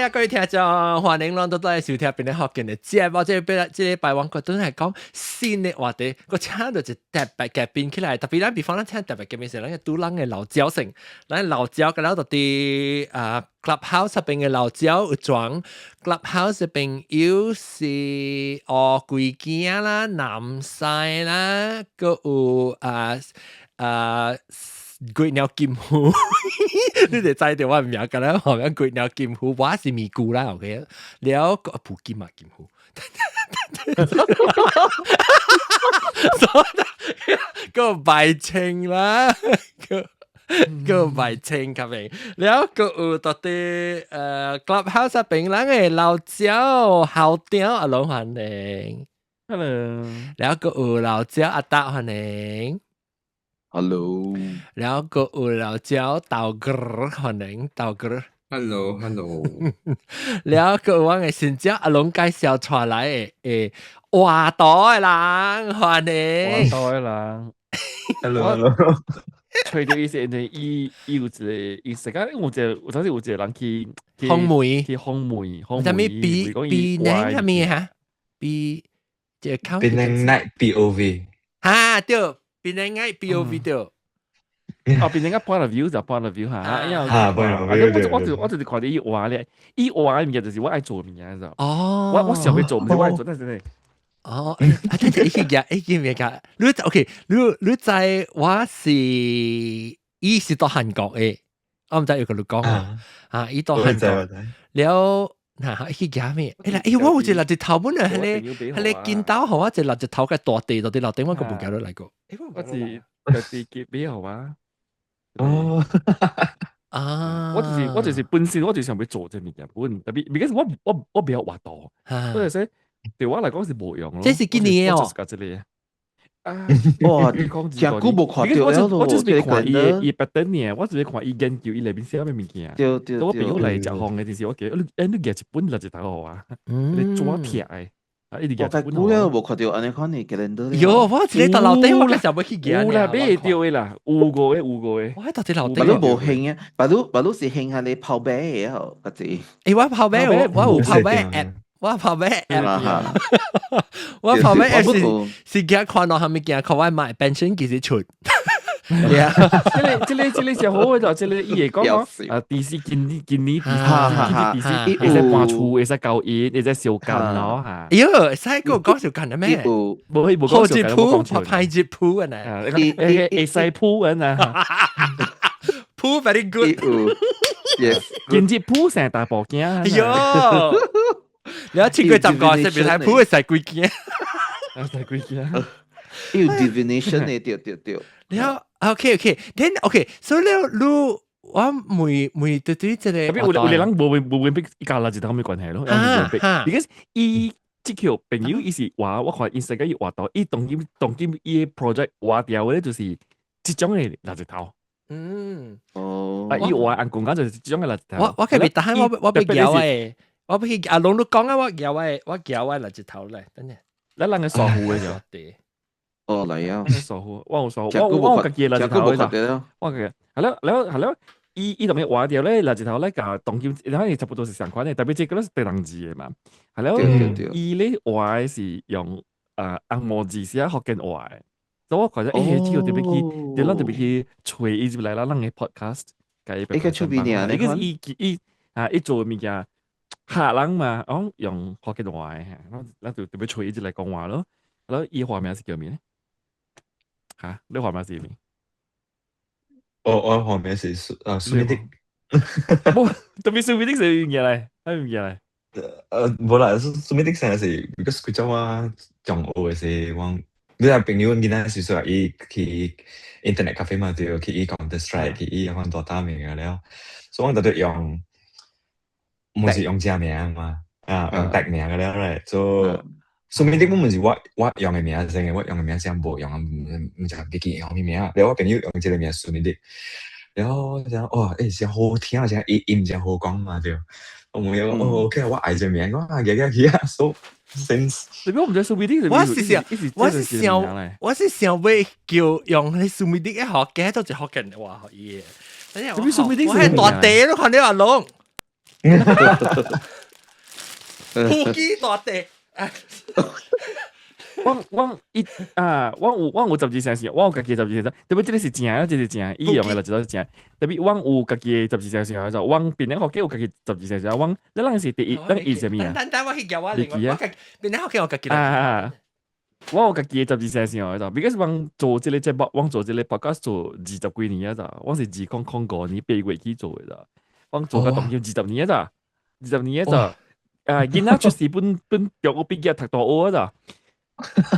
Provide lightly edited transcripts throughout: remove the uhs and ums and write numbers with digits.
啊，各位聽眾，歡迎攏都來收聽邊個福建的節目。這個這禮拜我覺得係講新的話題，我請到一特別嘉賓起來，特別咱比方咱請特別嘉賓是咱個拄人的老焦先，咱老焦個了就佇啊 Clubhouse 入邊的老焦有裝 Clubhouse 入邊有是烏龜囝啦、南西啦，閣有啊啊。鬼鳥金虎，你哋知道我名，敢若後面鬼鳥金虎，我是咪咕啦，OK，了個布金啊金虎，個白青啦，個個白青較明，了個有到底Clubhouse 入邊人的老焦校長阿龍歡迎，Hello，了個有老焦阿達歡迎。 Hello，然後個有老焦豆哥歡迎豆哥，Hello，Hello，然後個我嘅新招阿龍介紹出來的畫圖的人歡迎，畫圖的人，Hello，Hello，揣著伊是因為伊伊有一個伊世界，有一個有當時有一個人去訪問，去訪問，訪啥物 B B 哪啥物哈？B 這個 Penang Night POV，哈對。檳城 POV 對，哦，檳城 point of view 就 point of view 嚇，因為嚇 point of view，我就是看著伊畫咧，伊畫的物件就是我愛做的物件，知道？哦，我想欲做，毋是我愛做，但是咧，哦，啊，等陣伊去夾，伊去咩夾？你 OK？你知我是伊是到韓國的，我毋知有個你講啊，啊，伊到韓國了。嗱，伊去夾咩？哎啦，哎，我有一個垃圾頭本來彼個見到予我一個垃圾頭個大地到佇樓頂，我個無夾落來過。我是就是結尾予我。哦，啊！我就是本身我就想欲做這物件，本特別，because 我袂曉畫圖，所以說對我來講是無用咯。這是今年哦。啊！哇！真久無看著了我就是看伊伊別等呢，我就是看伊研究伊內面寫啥物件。對對對。我朋友來食飯的時，我記得你欸你夾一本垃圾頭予我，你紙貼的，啊一直夾一本。我久了無看著按呢款的 calendar。有，我一個到樓頂，我個時候欲去夾。有啦，買會著的啦，有五個的，有五個的。我喺到底樓頂。別攏無興啊，別攏別攏是興彼個拋馬的吼，較濟。欸，我拋馬，我有拋馬 app。我拋馬 app，我拋馬 app 是驚看到啥物件，看我買 pension 幾時出。這個這個這個是好的，就這個伊會講講啊，DC 今年 DC DC 會使搬厝，會使交易，會使相間咯嚇。哎喲，會使閣講相間的咩？無無講相間，無講歹日鋪啊！會會使鋪啊！鋪 very good。 Yes。今日鋪成大部囝。哎喲！你一七月十個，特別係鋪會使幾件？啊，使幾件？有 divination 的，對對對。然後 OK OK，then OK，所以你你我問問對對這個，特別有有人無無無逼伊佮垃圾頭沒關係咯，because 伊這個朋友伊是話我看 Instagram 伊畫圖，伊當今當今伊 project 畫掉的就是這種的垃圾頭。哦。啊，伊畫按公講就是這種的垃圾頭。我可別等我我欲搖的，我欲去阿龍你講啊，我搖的，我搖的垃圾頭來，等下。咱人個傻虎的就。對。哦，來啊！傻虎，我有傻虎，我有家己的垃圾頭，我個，係咯，係咯，係咯，伊伊同伊畫掉咧，垃圾頭咧，共當今，然後差不多是相款的，特別這個是地人字的嘛，係咯，伊咧畫的是用紅毛字寫福建話的，所以我覺得欸，這個特別去，對咱特別去揣伊入來咱人的 podcast，共伊伊較出名呢，伊個伊伊啊，伊做的物件嚇人嘛，講用福建話的，咱就特別揣伊入來講話咯，然後伊化名是叫咩咧？嚇，你化名是咩？我化名是啊蘇美迪，無，特別蘇美迪是物件來，啥物件來？無啦，蘇蘇美迪成日是，because 佢做我中學的時，我你若朋友囡仔時說伊去 internet cafe 嘛，對，去伊 Counter Strike，去伊款大膽物件了，所以我特別用，毋是用正名嘛，啊，用特名個了咧，所以蘇美迪本毋是我我用的名先的，我用的名先無用，毋毋知記記用啥物名，了我朋友用這個名蘇美迪，然後我講哦，欸，真好聽，真音音真好講嘛，對。我問伊講哦，OK，我愛這個名，我啊，夾夾去啊，so since 特別我毋知蘇美迪我是想，我是想，我是想欲叫用彼蘇美迪一學，記做一福建話予伊。特別蘇美迪我係大地都看你話攏。呼機大地。我我一啊，我有12相像，我有家己十二星座，特別這个是正啊，這個是正，伊用的就一是正。特別我有家己的十二星象，就我邊個學有家己十二星象，我你咱是第一，咱伊啥物啊？等等，我去叫我另外，我邊個學我家己啊啊！我有家己的十二星象就，because 我做這个節目，我做這个 podcast 做20幾年啊，就，我是2005年8月去做的咋，我做到當今二十年啊咋，二十年啊咋，啊，囡仔出世本本中學畢業讀大學啊咋。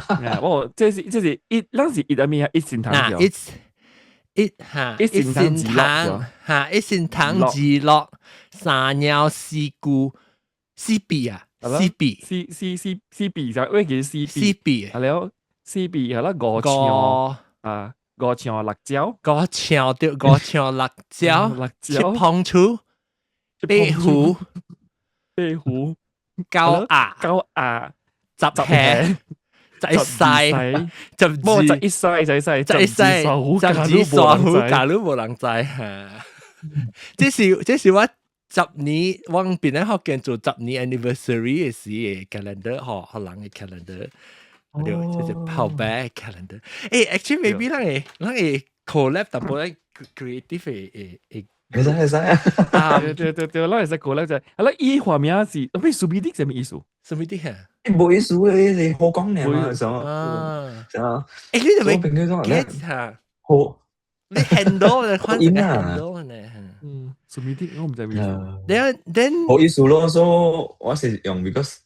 啊！我這是一，咱是一阿咩啊？一心堂一一哈，一心堂哈，一心堂二樂三鳥四姑四 B 啊，四 B 四四四四 B 就喂，其實四四 B 係了，四 B 係啦，五唱啊，五唱六蕉，五唱對，五唱六蕉，六蕉，七碰柱，八虎，八虎，九鴨，九鴨，十下。十一世，十無十一世，十一世，十一世，十二傻虎，假如無人知哈。這是我十年，我邊咧學見做十年 anniversary 的時的 calendar 嗬，學人的 calendar，對，這是跑白 calendar。欸，actually maybe 咱會 collab 淡薄仔 creative 的的。會使會使啊！對對對對，咱會使 collab 就，啊，咱伊畫名是，咩蘇比迪啥物意思？啥物迪啊？無意思嘅，是好講呢嘛，什麼？啊，欸，你就咪 get 下？好，你 handle 你看這個 handle 呢？嗯，蘇比迪我毋知咩意思。 Then 好意思咯，所以我是用 because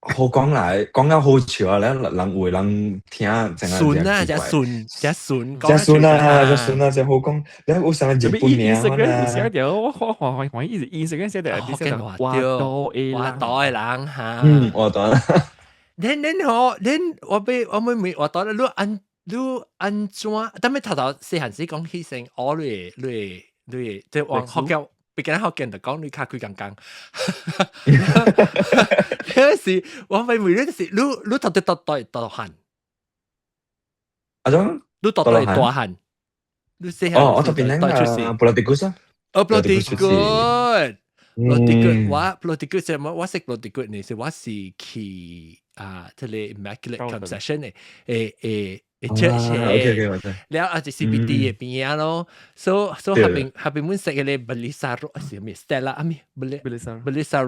好講來講到好笑啊！咧人有人聽，順啊，只順，只順，只順啊，只順啊，只好講。你有啥日本名啊？寫條我我歡歡喜是 Instagram 寫條，寫條活多的活多的人哈。嗯，活多。恁吼，恁我欲我欲問活多，你按怎？當欲頭頭細漢時講起先，我你即往學校。別間學見就講你較開工工，嗰時我咪問你就是你到底佗佗漢？啊種？你佗佗大漢？你細漢？哦，我特別那個 Pulau Tikus 啊。哦，Pulau Tikus，Pulau Tikus，我 Pulau Tikus 是我識 Pulau Tikus 呢，是我是去啊，這個 Immaculate Conception 的，誒誒。church 了啊，就 CBD 的邊仔咯，所以下邊阮識嘅咧 Belisaro 是咩 Stella 啊咩 Belisaro Belisaro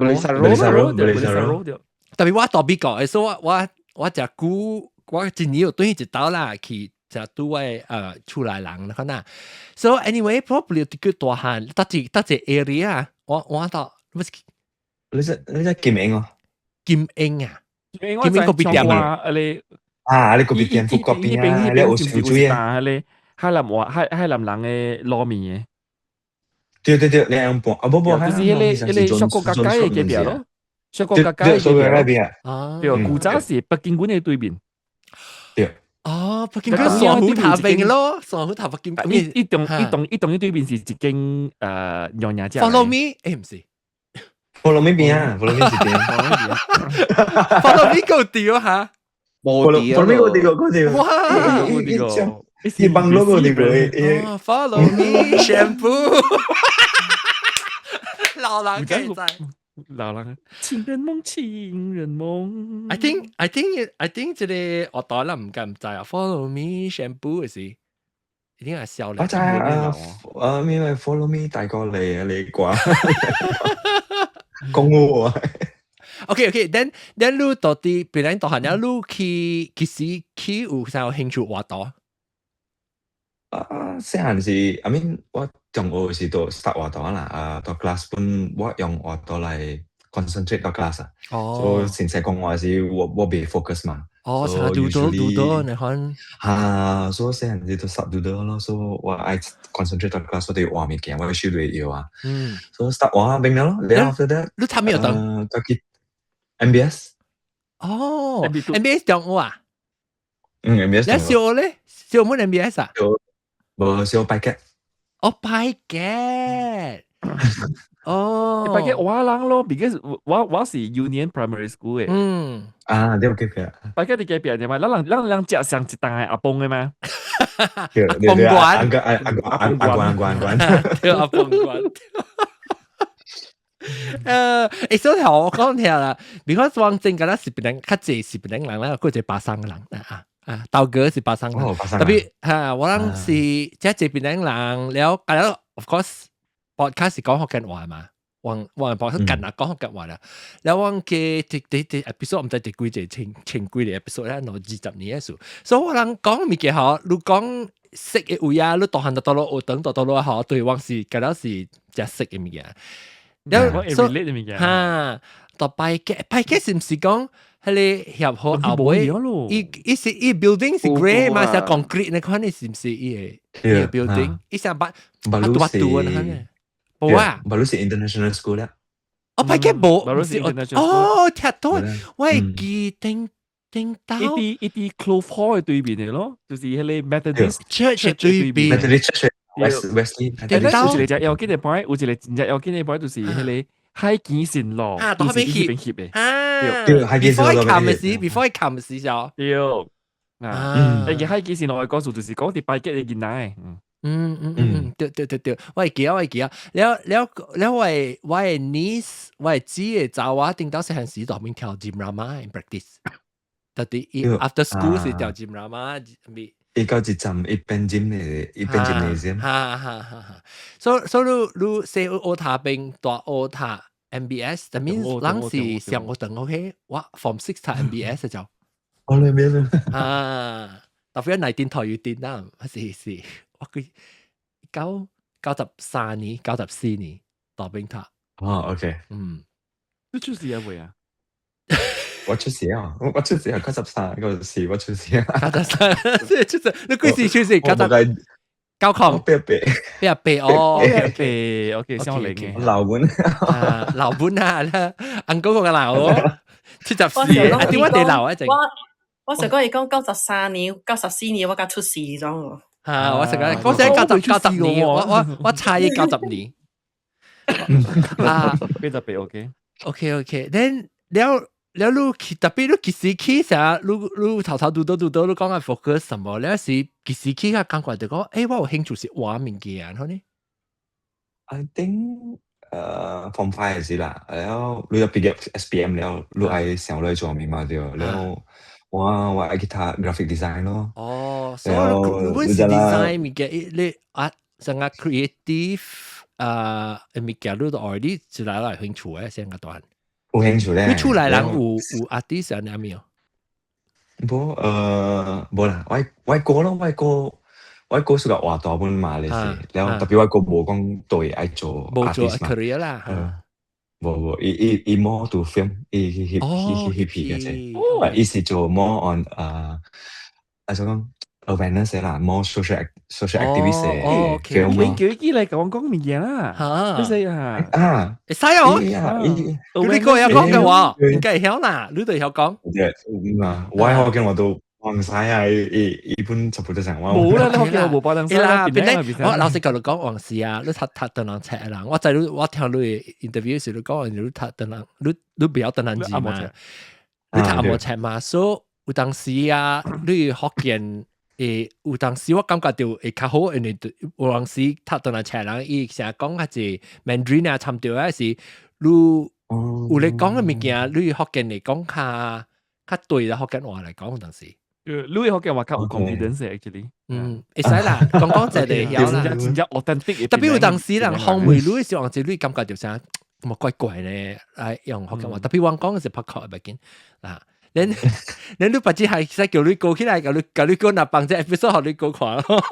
Belisaro，特別我到美國的，所以我食久，我一年有轉一道啦，去食拄我厝內人可能。So anyway, probably 叫大漢，佗一 area 我到，不是你在金英哦？金英啊？金英個別店啊？你啊！你個別店富國邊啊？你有小水啊？迄個海南話海南人的滷麵的。對對對，兩半啊！不不，就是彼個小國家街的隔壁咯，小國家街的隔壁啊。對，古早是北京館的對面。對。哦，北京館雙虎頭邊咯，雙虎頭北京。一棟一對面是一間娘娘家。 Follow me，欸毋是。 Follow me 邊啊？Follow me 是邊？Follow me 夠屌嚇！無啲，Follow me 個啲個個啲，哇！呢個，一幫 logo 啲個，Follow me shampoo，老人可以在，老人，情人夢，情人夢。 I think 這個學堂啦毋敢毋知啊，Follow me shampoo 是，一定係少年。我知啊，啊咩咩 Follow me 大過你啊，你掛，講我啊。 OK，then 你到底別人大漢了，你去其實去有啥興趣活動？啊，細漢時，I mean 我中學時都 start 活動啦，啊，到 class 本我用活動來 concentrate 到 class 啊，所以先生講話是我未 focus 嘛。哦，查 doodle doodle 你看。啊，所以細漢時都 start doodle 咯，所以我愛 concentrate 到 class，所以畫物件，我手袂搖啊。所以 start 畫變了咯，然後 after that，你讀咩學堂？到去 MBS。哦，MBS 中學啊？嗯，MBS。你小學咧？小學冇 MBS 啊？無小拜吉。哦，拜吉。哦，拜吉我人咯，because 我是 Union Primary School 的。啊，對隔壁。拜吉佇隔壁的嘛，咱人食上一檔的阿公的嘛。對阿公對，館阿阿阿阿阿關阿關阿關。對阿公館。所以我講聽啦，because 我正覺得是別人較濟是別人人啦，過一個巴生人啊啊，豆哥是巴生人，特別嚇我諗是這這邊人人了，了 of course podcast 是講福建話嘛。我我博士近啊講福建話啦，了我嘅第第第 episode 毋知第幾隻千千幾個 episode 咧，兩20年嘅數，所以我人講物件吼，你講識嘅位啊，你大漢就到落學堂，到到落吼，對我是覺得是真識嘅物件。了所以哈，到拜嘅拜嘅是毋是講彼个協和後尾，伊伊是伊 building 是 grey 嘛，是 concrete 那款，你是毋是伊个伊个 building？伊成把啊大大那款。無啊，巴魯是 international school 啦。哦，拜嘅無，是哦，聽到，我會記頂頂到。一啲一啲 Clove Hall 嘅對面嘅咯，就是彼個 Methodist Church 對面。 Methodist Church West Wesley。頂到有一個只要緊的牌，有一個真正要緊的牌，就是彼個海墘神路，啊，都是彼邊翕的。啊，對，海墘神路。 Before 冚時，before 冚時就。對。啊，那個海墘神路的故事就是講佇拜嘅囡仔。嗯嗯嗯嗯，對對對對，我會記啊，我會記啊。了了了，我的 niece，我的姊的查某頂到細漢時在邊跳 gymrama in practice，特別伊 after school 是跳 gymrama 咪。伊到一站一邊 gym 的，一邊 gymnasium。哈哈哈哈！所以你你細學塔邊大學讀 MBS，that means 人是上學堂 OK，我 form six 讀 MBS 就。我你咩？啊，特別內電台要電啦，是是。我佢93年、94年大兵塔。哦，OK。你出世啊未啊？我出世啊！我出世係93，94我出世啊。 93，出世，你幾時出世？九十九空。八八。八八哦。八，OK，少年嘅。老本。啊，老本啊，按嗰個嘅老，74，啊，點解你老啊？我我上個月講93年、94年我才出世咗。嚇！我成日我寫90年，我猜九十年。啊，88 OK。 OK OK，then 了了你去特別你幾時去啥？你你頭頭拄倒拄倒，你講係 focus 什麼？了是幾時去較感覺就講，欸，我有興趣是畫物件，好呢？I think 誒 form five 時啦，了你入畢業 SPM 了，你愛想來做物嘛對，了我愛去讀 graphic design 咯。哦，所以你是 design 物件，你啊，成個 creative 啊物件，你都 already 就來來興趣嘅先個段。有興趣咧。你厝內人有 artist 啊？咩？無無啦，我哥咯，我哥是個畫大本嘛，你是，然後特別我哥無講對愛做無做 career 啦。無無，伊伊伊 more to film，伊翕翕翕片嘅啫，伊是做 more on 啊怎講 awareness 啦，more social activist 嘅 film 咯。你叫伊來共我講物件啦，嚇，你啊，啊，會使哦，你個有講嘅話，應該會曉啦，你都會曉講。嘛，我福建話都我毋知啊，伊伊伊本差不多上我。無啦，你福建話無包當啦，變咧，我老實講你講往事啊，你讀讀唐人冊啦，我知你我聽你 interview 時你講你讀唐人，你你不曉唐人字嘛？你讀紅毛冊嘛？所以有當時啊，你福建會有當時我感覺到會較好，因為有當時讀唐人冊人，伊成日講較濟 Mandarin 啊，參著啊是你有咧講嘅物件，你福建嚟講較較對啦，福建話嚟講有當時。你福建話較有 confidence actually。嗯，會使啦，講講者就會曉啦。真正 authentic。特別有當時人訪問你的時候，你感覺就啥咁怪怪咧，來用福建話。特別我講的是拍確的要緊啊。恁恁你別只係使叫你過起來，叫你講若放這 episode 予你過看咯。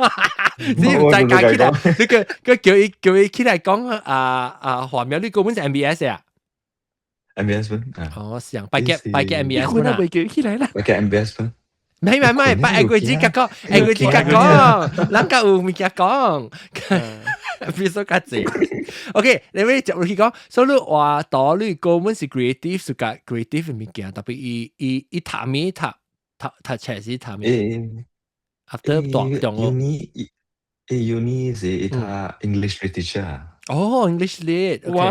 你毋知加起來，你叫叫伊起來講啊啊畫面，你根本是 MBS 啊？MBS 分。哦，是啊，拜嘅拜嘅 MBS 分啊。未叫起來啦。拜嘅 MBS 分。唔係唔係唔係，拜愛國子甲講，愛國子甲講，人家有物件講，episode 較濟。OK，你咪接落去講，所以你話到你根本是 creative 是個 creative 物件，特別伊伊伊讀咩讀讀讀冊是讀咩？After 大中學。 Uni 伊 uni 是伊讀 English literature。哦，English lit。哇！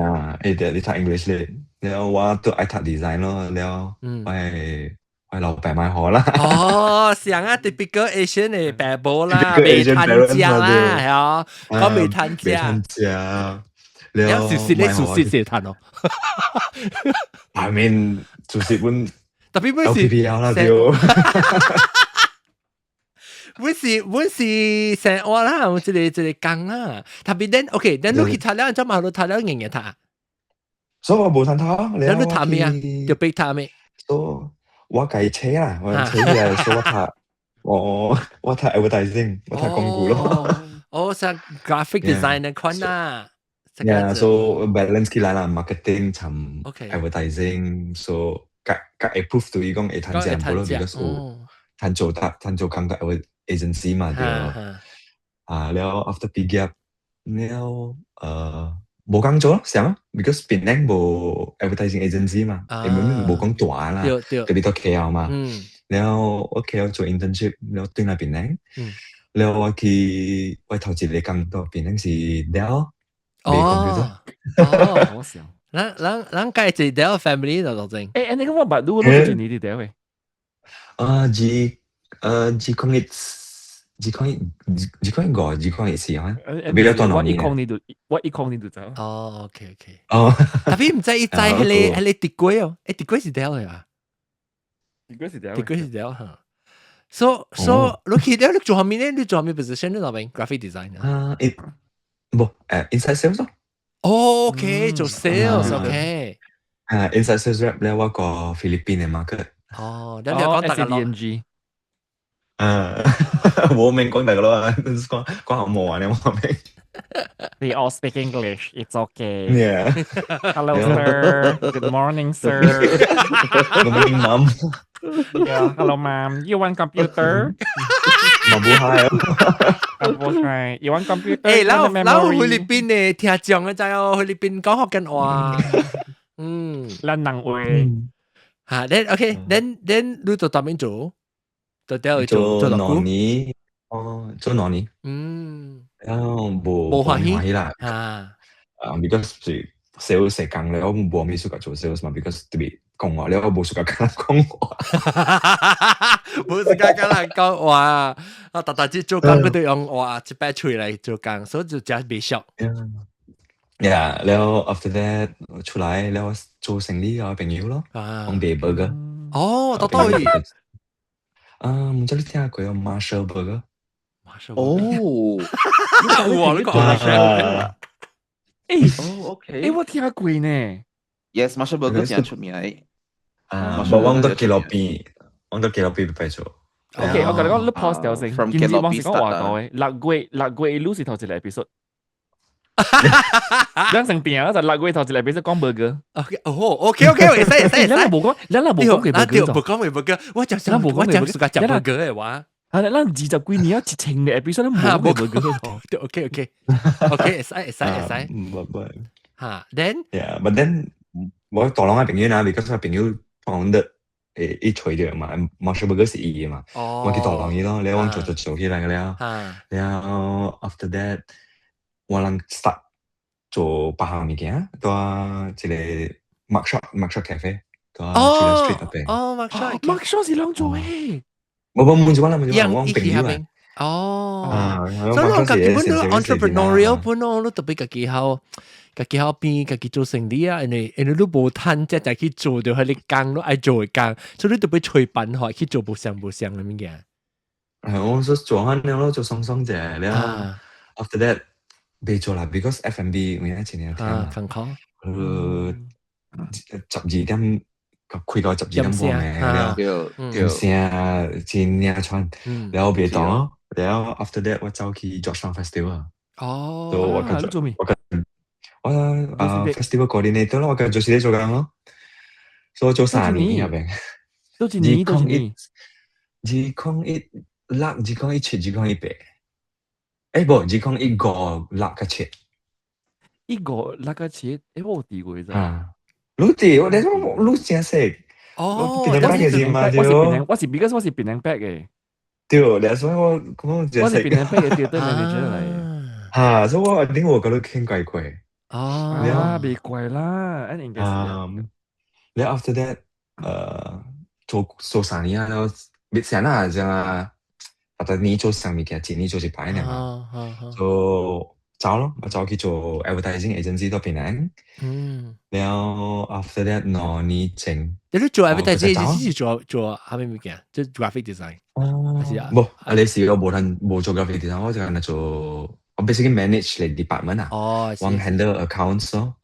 啊，伊讀你讀 English lit，然後我都愛讀 design 咯，然後我我老爸買好啦。哦，像啊，typical Asian 的爸母啦，袂趁食啦，係啊，講袂趁食。袂趁食。你是你熟悉是談咯。 I mean 就是本特別本是 LPPL 啦，對。本是生活啦，有這個工啦。特別恁 OK，恁你去讀了，怎嘛你讀了硬硬讀？所以我無通讀啊。你你讀咩啊？就逼讀咩？所以我計車啦，我車嘅，所以我讀 advertising，我讀廣告咯。哦，像 graphic design 嘅款啊。 Yeah, so balance 起來啦，marketing 同 advertising，so 較較 approve 到伊講會趁錢無咯，because 有趁做得趁做工嘅 agency 嘛對。啊，了 after 畢業了，無工做咯，啥？because 檳城無 advertising agency 嘛，因為無講大啦，特別到 KL 嘛。了我 KL 做 internship，了轉來檳城，了我去我頭一個工到檳城是 Dell。哦，哦，好笑。咱咱計是 Dell family 就做正。誒，你講我捌你攞幾年啲 Dell 嘅？啊，二零一、二零一、二零一五、2014啊，比較多我10年就我10年就走。哦，OK OK。哦，特別毋知伊知彼個鐵軌哦，誒，鐵軌是 Dell 嘅啊？鐵軌是 Dell，鐵軌是 Dell 嚇。So 你去了你做啥物咧？你做啥物 position 你那邊 graphic design 啊？誒，無誒，inside sales 咯。哦，OK，做 sales，OK。啊，inside sales rep 咧，我個菲律賓嘅 market。哦，你講大家咯。啊，我明講大家咯，講講下冇啊，你我明。 We all speak English. It's okay. Yeah. Hello, sir. Good morning, sir. Good morning, ma'am. Yeah. Hello, ma'am. You want computer? Mabuhay. Mabuhay. You want computer? 誒，咱咱菲律賓嘅聽眾嘅知哦，菲律賓講福建話。嗯，咱人話。嚇，then OK，then 你做邊做？做掉做做 2年，哦，做兩年。然後無無歡喜啦。啊，啊，because 是 sales 成工咧，我無咩 suka 做 sales 嘛，because 特別講話咧，我無 suka 跟人講話。無 suka 跟人講話，啊，逐逐日做工佢都用話一擺喙來做工，所以就真袂俗。 Yeah，然後 after that 出來，然後做生意啊，朋友咯，講賣 burger。哦，到倒位。啊，毋知你聽過有 Marshall Burger？哦，有啊，你講啊，誒，哦，OK，誒，我聽過呢。 Yes，Marshall Burger 真出名。啊，無我到吉洛邊，我到吉洛邊擺做。 OK，我共你講，你 pause 掉先。今日我是講話多嘅，6月6月你是頭一個 episode。兩成病啊！就6月頭一個 episode 講 burger。 OK，哦，OK OK，會使會使會使。咱無講，咱無講過 burger。無講過 burger，我就想我講 suka 食 burger 嘅話。係啦，咱20幾年啊，1000個 episode 都無講過 burger。對，OK OK OK，會使會使會使。唔唔。嚇，then Yeah，but then 我大攏嘅朋友啦，because 我朋友講得誒，伊揣著嘛，Marshall Burger 是伊嘅嘛，我去大攏伊咯，你我做做做起來了，然後 after that 我人 start 做別項物件，佇一個 Mug Shot Mug Shot Cafe，佇 Chulia Street 那邊。哦，Mug Shot Mug Shot 是人做嘅。無無，唔是我啦，唔是我，我朋友啊。哦，所以我家己本都 entrepreneurial 本咯，你特別家己好，家己好變，家己做生意啊，因為你無趁才才去做著彼個工，你愛做的工，所以你特別揣辦法去做無相無相的物件。係，我說做下了咯，做爽爽者了。After that 袂做啦，because F&B 有影真領忝啊，艱苦。12點開到12點半暝了，點聲真領喘，了袂動咯。了 after that 我走去 Georgetown Festival。哦。我跟做咩？我跟我啊 festival coordinator 咯，我跟就是咧做工咯。所以做3年入邊。都一年，都一年。2016、2017、2018。誒，無，2015、6甲7。 15、6甲7，誒，我有佇過咋？啊，你佇，我你講你真識。哦，我是檳城，我是 because 我是檳城北嘅。對，你所以我講我是檳城北嘅 theatre manager 嚟。嚇，所以我一定我覺得傾怪怪。哦，啊，袂怪啦，一定應該是。你 after that，做做3年啊，了，別成啦，這樣啊，啊，你做啥物件，一年做一擺爾嘛，做走咯，我走去做 advertising agency 到檳城。了 after that 2年前，你做我 advertising 就走 agency 是做做啥物物件？即 graphic design 還是啊？無，啊你是我無通無做 graphic design，我就係做，我 basically manage 你 department 啊，哦，我 handle accounts 咯。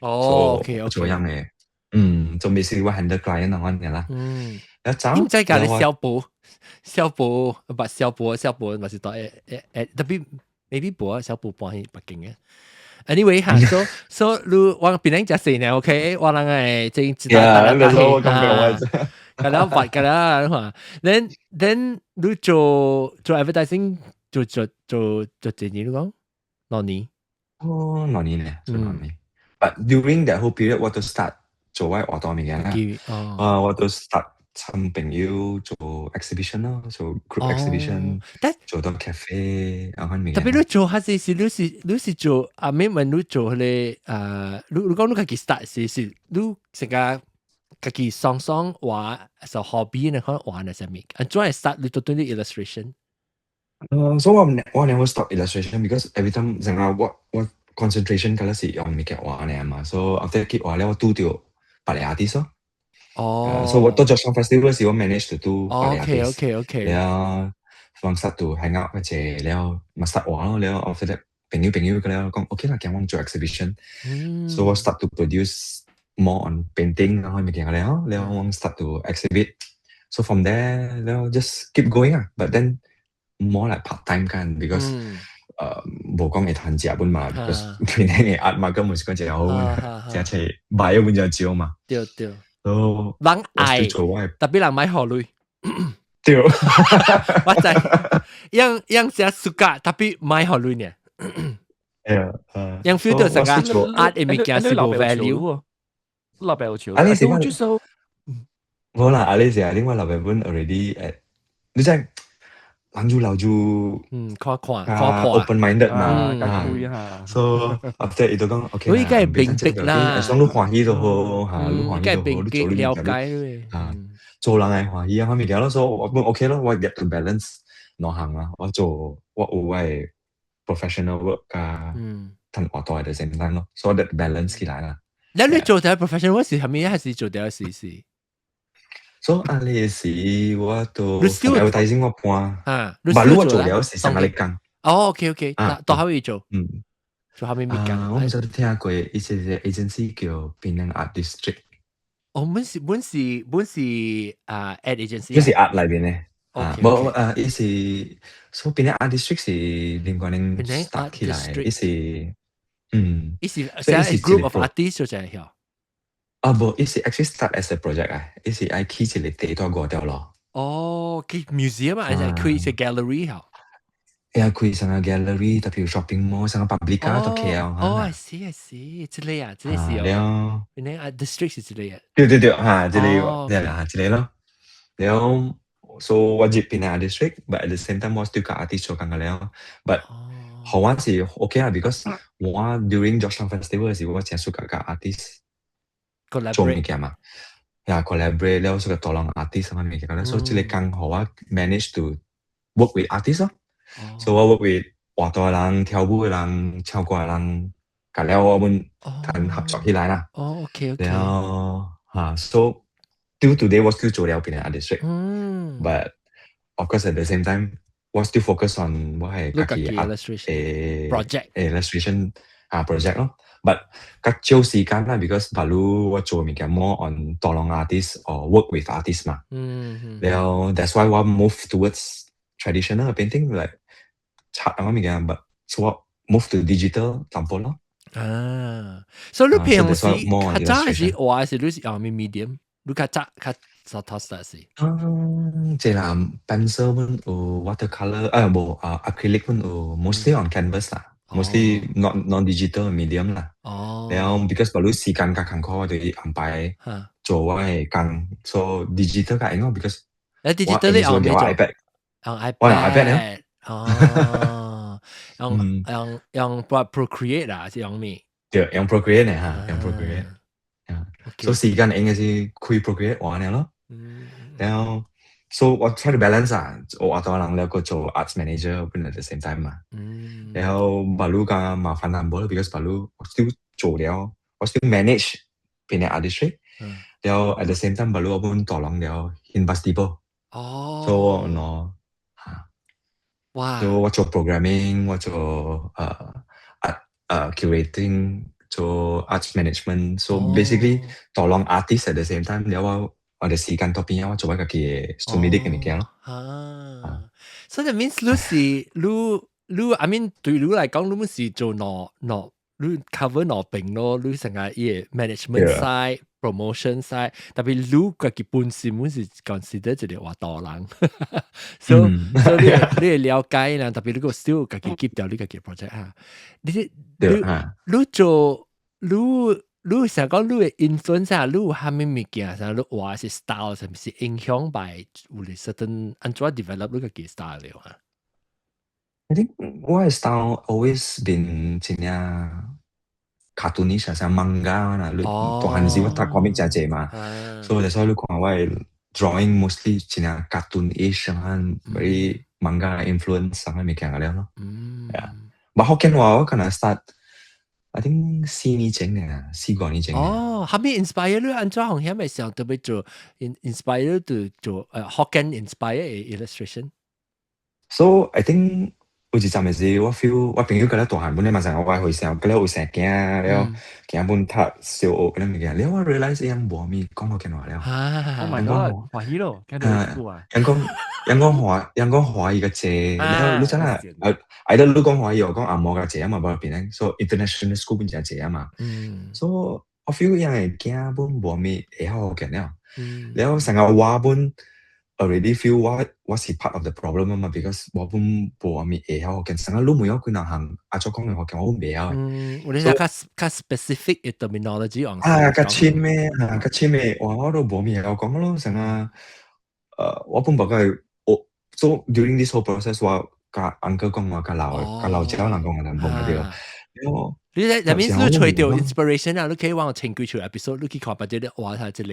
做樣嘅，做 basically 我 handle client 啊，我嘅啦。一走，你毋知共你小寶，小寶，唔小寶，小寶，嘛是到特別 maybe 無啊，小寶搬去北京嘅。Anyway 嚇，so 你我檳城食細呢，OK，我人會正知道呀，那時候我感覺我㗎啦，發㗎啦，你看，then 你做做 advertising 做做做做幾年你講？2年？哦，兩年咧，做兩年。But during that whole period，我都 start 做我畫圖物件啦。啊，我都 start 親朋友做 exhibition 咯，做 group exhibition，做到 cafe 啊，款物件。特別你做還是是你是你是做啊？咩問你做彼個啊？你你講你家己 start 是是你成個家己雙雙畫做 hobby 呢？可能畫那啥物？啊，怎會 start 你做對啲 illustration？所以我我 never stop illustration because every time 成日我我 concentration 嗰時用物件畫呢嘛，所以 after 去畫了我拄著別個 artist 咯。所以我到咗上 festival 時，我 manage to 拄別個 artist。 了，方 start to hang out 一齊，了嘛 start 畫咯，了 after that 朋友朋友個了講 OK 啦，叫我做 exhibition。所以我 start to produce more on painting 然後物件了，了我 start to exhibit。So from there，了 just keep going 啊，but then more like part time 間，because 無講會趁食本嘛，because 檳城的 art 嘛，根本是講真好，真係買本真少嘛。對對。所人愛，做我特別人莫予鐳。對。我知，樣樣寫 suka，tapi 莫予鐳呢。係啊，樣 feel 到成個 art 的物件是無 value。老爸有笑。啊，你是我就說，無啦，啊你是啊，另外老爸本 already 你知人就老就看看看破 open minded 嘛，啊，so after 伊就講 OK 我應該明白啦，想你歡喜就好嚇，你歡喜就好，你做你了解啊，做人會歡喜啊，物件咯，所以我本 OK 咯，我 get to balance 兩項啦，我做我有我的 professional work 加同畫圖 at the same time 咯，所以 that balance 起來啦。你你做條 professional work 是啥物？還是做條是是？所以啊，你時我都 advertising 我搬啊，唔係我做了是上個禮工。哦，OK OK，到後面做，做後面物件。我唔知你聽過一些 agency 叫檳城 Art District。哦，本是本是本是啊，ad agency。就是 art 裏邊咧。啊，無啊，伊是所以檳城 Art District 是另外人 start 起來，伊是伊是是 group of artists 就係曉。啊，無，伊是 actually start as a project 啊，伊是愛起一個地帶五條路。哦，起 museum 啊，還是開一個 gallery 嚇？呀，開成個 gallery，特別 shopping mall，成個 Publika 都 KL。哦，I see I see，這個啊，這個是哦。原來啊，district 是這個啊。對對對，嚇，這個，對啦，這個咯。了，so 我入檳城 district，but at the same time 我 still 佮 artist 做工個了，but 予我是 OK 啊，because 我 during Georgetown Festival 時，我真 suka 佮 artist 做物件嘛，呀 collaborate 了，suka 多人 artist 啥物件咧，所以這個工予我 manage to work with artist 咯。所以我 work with 畫圖的人、跳舞的人、唱歌的人，佮了我們談合作起來啦。哦，OK。了嚇，so till today 我 still 做了檳城 art district。But of course at the same time 我 still focus on 我係家己 art project illustration 啊 project 咯。But 較少時間啦，because 假如我做物件 more on 多人 artist or work with artist 嘛。了 that's why 我 move towards traditional painting like 插啊物件，but so 我 move to digital 淡薄咯。啊，所以你平時較早係是畫是你是用咩 medium？你較早較早頭先是？嗯，這啦 pencil 本有 watercolor，啊無啊 acrylic 本有，mostly on canvas 啦，mostly not non digital medium 啦。了 because 假如時間較艱苦，我就安排做我的工，so digital 較會用，because 誒 digital 你用咩做？ iPad，用 iPad，我用 iPad 咧。哦，用用用 Procreate 啊，是用咩？對，用 Procreate 呢嚇，用 Procreate。啊，所以時間應該是開 Procreate 玩了咯。然後 So 我 try to balance 啊，我畫大人了個做 arts manager 本 at the same time 嘛。然後巴魯較麻煩淡薄，because 巴魯我 still 做了，我 still manage 邊個 artistry。然後 at the same time 巴魯我本大人了興 festival。所以我喏嚇。哇！所以我做 programming，我做art curating，做 arts management。So basically 大人 artist at the same time，了我的時間都變我做我家己的 Sumedic 的物件咯。啊，所以 that means 你是你，I mean 對你來講，你是做兩兩，你 cover 兩邊咯，你成個伊個 management side、promotion side，特別你家己本身本是 consider 一個活動人，所以你會了解啦，特別你個 still 家己 keep 掉你家己 project 啊，你做你想講你的 influence 啊，你有蝦米物件，啥你畫是 style，是毋是影響 by 有哩 certain 按怎 develop 你家己 style 了啊？ I think 我的 style always been 真正 cartoonish 像 manga 啦，你大漢時我讀 comic 真濟嘛，所以所以你看我的 drawing mostly 真正 cartoonish 啊，very manga influence 啥物件了咯。Yeah. But 福建話我可能 start I think 4年前啊，4、5年前。哦，蝦米 inspire 你按怎紅險咪想特別做 inspire to 做福建 inspire 的 illustration？ So I think 有一陣時我 feel 我朋友佮咧大漢本來嘛是我會生，佮咧有生囝了，囝本讀小學嗰啲物件，了我 realize 伊無咪講福建話了。 Oh my god！歡喜咯，聽到呢句啊。人講華語較濟，了你知影？啊，either 你講華語，我講紅毛較濟啊嘛，無變咧，所以 international school 本真濟啊嘛。所以我 feel 伊的囝本無咪會曉福建了。了成個我本 already feel 我是 part of the problem 啊嘛，because 我本無咪會曉福建，成個你問我幾若項按怎講的福建，我本袂曉。嗯，有啲較 specific 的 terminology 啊，較深的啊，較深的話我都無咪會曉講咯，成個我本無個我 so during this whole process 我佮 uncle 講話，佮老家人講話，淡薄對。你咧入面你揣著 inspiration 啊，你可以往前幾處 episode，你去看別隻話下一個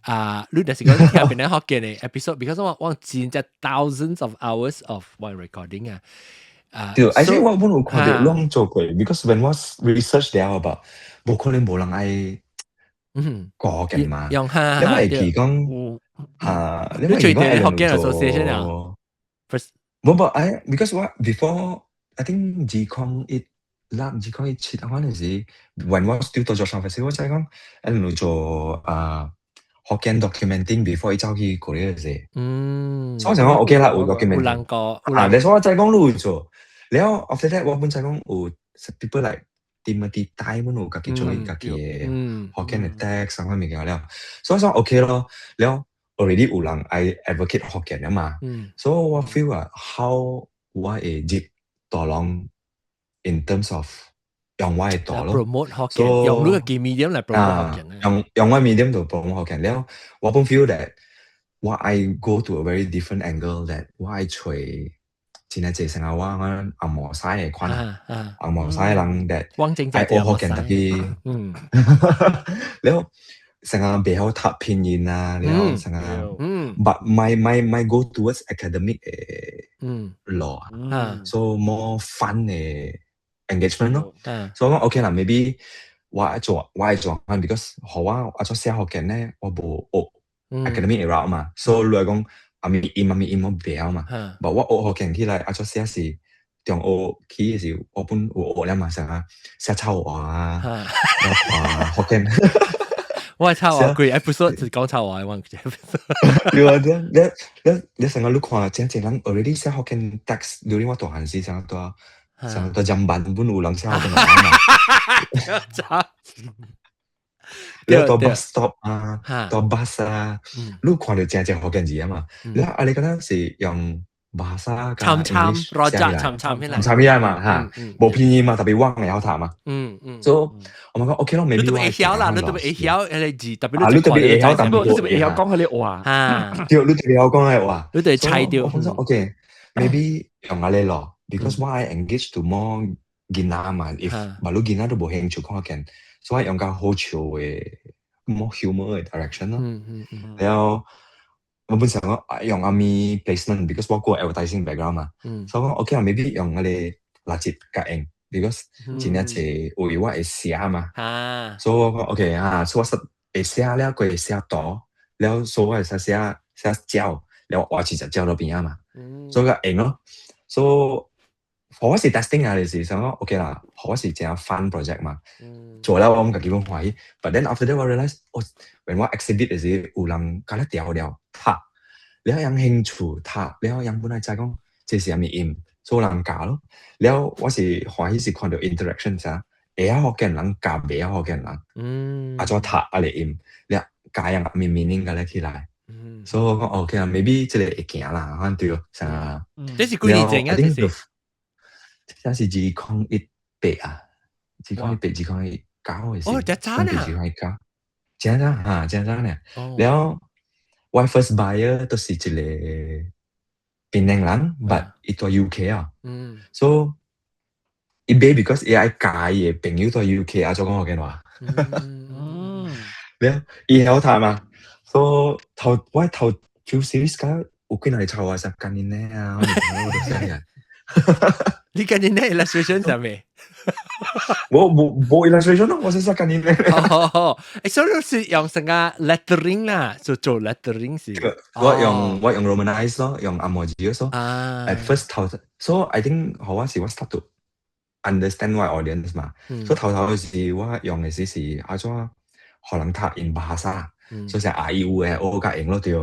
啊，你若是講聽邊個福建的 episode，because 我真正 thousands of hours of one recording 啊。啊，對，I think 我本有看著攏做過，because when 我 research 了吧，無可能無人愛講福建嘛。用哈，你會記講啊，你會記講福建 association 啊？無無，I because 我 before I think 2016、2017嗰陣時，when 我 still 做上 festival，我就係講，一路做啊福建 documenting before 伊走去過嚟時。所以我就講 OK 啦，有 documenting。有人個，啊，你所以我就講你有做，了 after that 我本就講有 people like Timothy Tai 本有家己做伊家己的福建的 text 啥物物件了，所以說 OK 咯，了 already 有人愛 advocate 福建了嘛，所以我 feel 啊，how 我會入大籠 in terms of 用我的大咯 promote 福建，用你個 medium 來 promote 福建。用我 medium 就 promote 福建了，我本 feel that 我愛 go to a very different angle that 我愛揣真係濟成個我紅毛屎的款，紅毛屎人 that 愛學福建特別，了成個袂曉讀拼音啊，了成個，but my go towards academic 的路啊，so more fun 的 engagement 咯，所以我講 OK 啦，maybe 我愛做，because 予我按怎寫福建咧，我無學 academic 的 route 嘛，所以你來講啥物音啥物音我袂曉嘛，but 我學福建起來按怎寫是中學起的時，我本有學了嘛，啥啊寫臭話啊，啊福建。我係臭話，幾 episode 是講臭話，我 episode。對啊，你成個你看，真濟人 already 寫福建 text，during 我大漢時，成個砧板本有人寫福建話嘛。你到 bus stop 啊，到 bus 啊，你看著真濟福建字啊嘛。你啊，你敢若是用 bahasa 參參羅扎參參起來，參起來嘛嚇，無拼音嘛，特別我會曉讀嘛。所以我咪講 OK 咯，你特別會曉啦，你特別會曉彼个字，特別你特別會曉，你特別會曉講彼个話。對，你特別曉講彼个話，你特別猜著。我講 OK，maybe 用按呢咯，because 我愛 engage to more 囡仔嘛，if 馬路囡仔都無興趣看見，所以用較好笑的 more humor 的 direction 咯。然後我本想講用啥物 placement，because 我個 advertising background 嘛，所以講 OK 啊，maybe 用嗰個垃圾較用，because 真正濟為我會寫嘛，所以我講 OK 啊，所以我實會寫了，佢會寫圖，了所以我會使寫寫鳥，了畫一隻鳥落邊仔嘛，所以較用咯，所以我是 testing 啊，就是想講 OK 啦，我是真 fun project 嘛，做了我家己攏歡喜，but then after that 我 realize，哦，when 我 exhibit 的時有人共咧調了讀，了有興趣讀，了人本來知講這是啥物音，所以有人教咯，了我是歡喜是看到 interaction 啥，會曉福建人教袂曉福建人，按怎讀啊個音，了教人物 meaning 共咧起來，所以我講 OK 啊，maybe 這個會行啦，可能對，啥，這是幾年前啊？這是。這是2018啊，2018、2019的時。哦，這早呢。2019，真早哈，真早呢。了，我 first buyer 都是一個檳城人，but 伊住 UK 啊。所以伊買 because 伊愛教伊的朋友住 UK 啊，怎講福建話。了，伊曉讀嘛，所以頭我頭 few series 敢有幾若個抄我說幹你娘啊，我都寫啊。你幹你娘 illustration 啥物？我無無 illustration 咯，我是說幹你娘。哦，欸，所以是用成個 lettering 啦，就做 lettering 是。我用 romanize 咯，用紅毛字咯。At first 頭，so I think 予我是我 start to understand 我 audience 嘛。所以頭頭時我用的時是按怎，予人讀 in bahasa，所以是 A I U E O 較用咯對。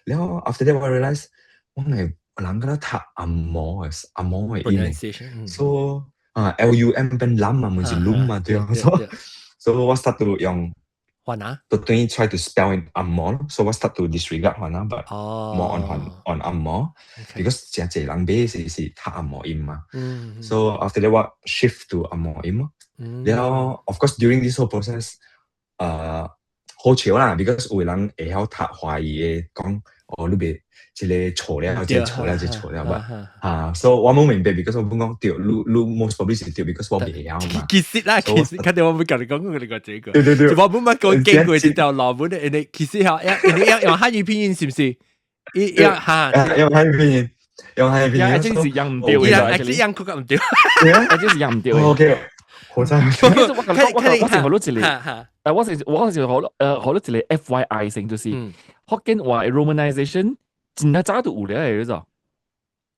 然後 after that 我 realize 我係人敢若讀紅毛的紅毛的音，so 啊 LUM 變冧嘛，毋是攏嘛對。所以我 start to 用番仔，就等於 try to spell in 紅毛咯，所以我 start to disregard 番仔，but more on 紅毛，because 誠濟人買是讀紅毛音嘛。So after that 我 shift to 紅毛音咯。然後 of course during this whole process，好笑啦，because 有人會曉讀華語的講，哦，你別這個錯了，這個錯了，這個錯了吧？啊，所以我無明白，because 我本講對，你 most probably 是對，because 我袂曉嘛。其實啦，其實肯定我會共你講過你個這個。對對對。就我本捌講經過這條路本的，因為其實吼，因為要用漢語拼音是毋是？伊要哈，用漢語拼音，用漢語拼音，真是用毋對嘅，這樣閣毋對，這是用毋對。 OK，好彩。我是學到一個，我是學到一個 FYI 性，就是福建話 romanization 真係早就有了嘅，就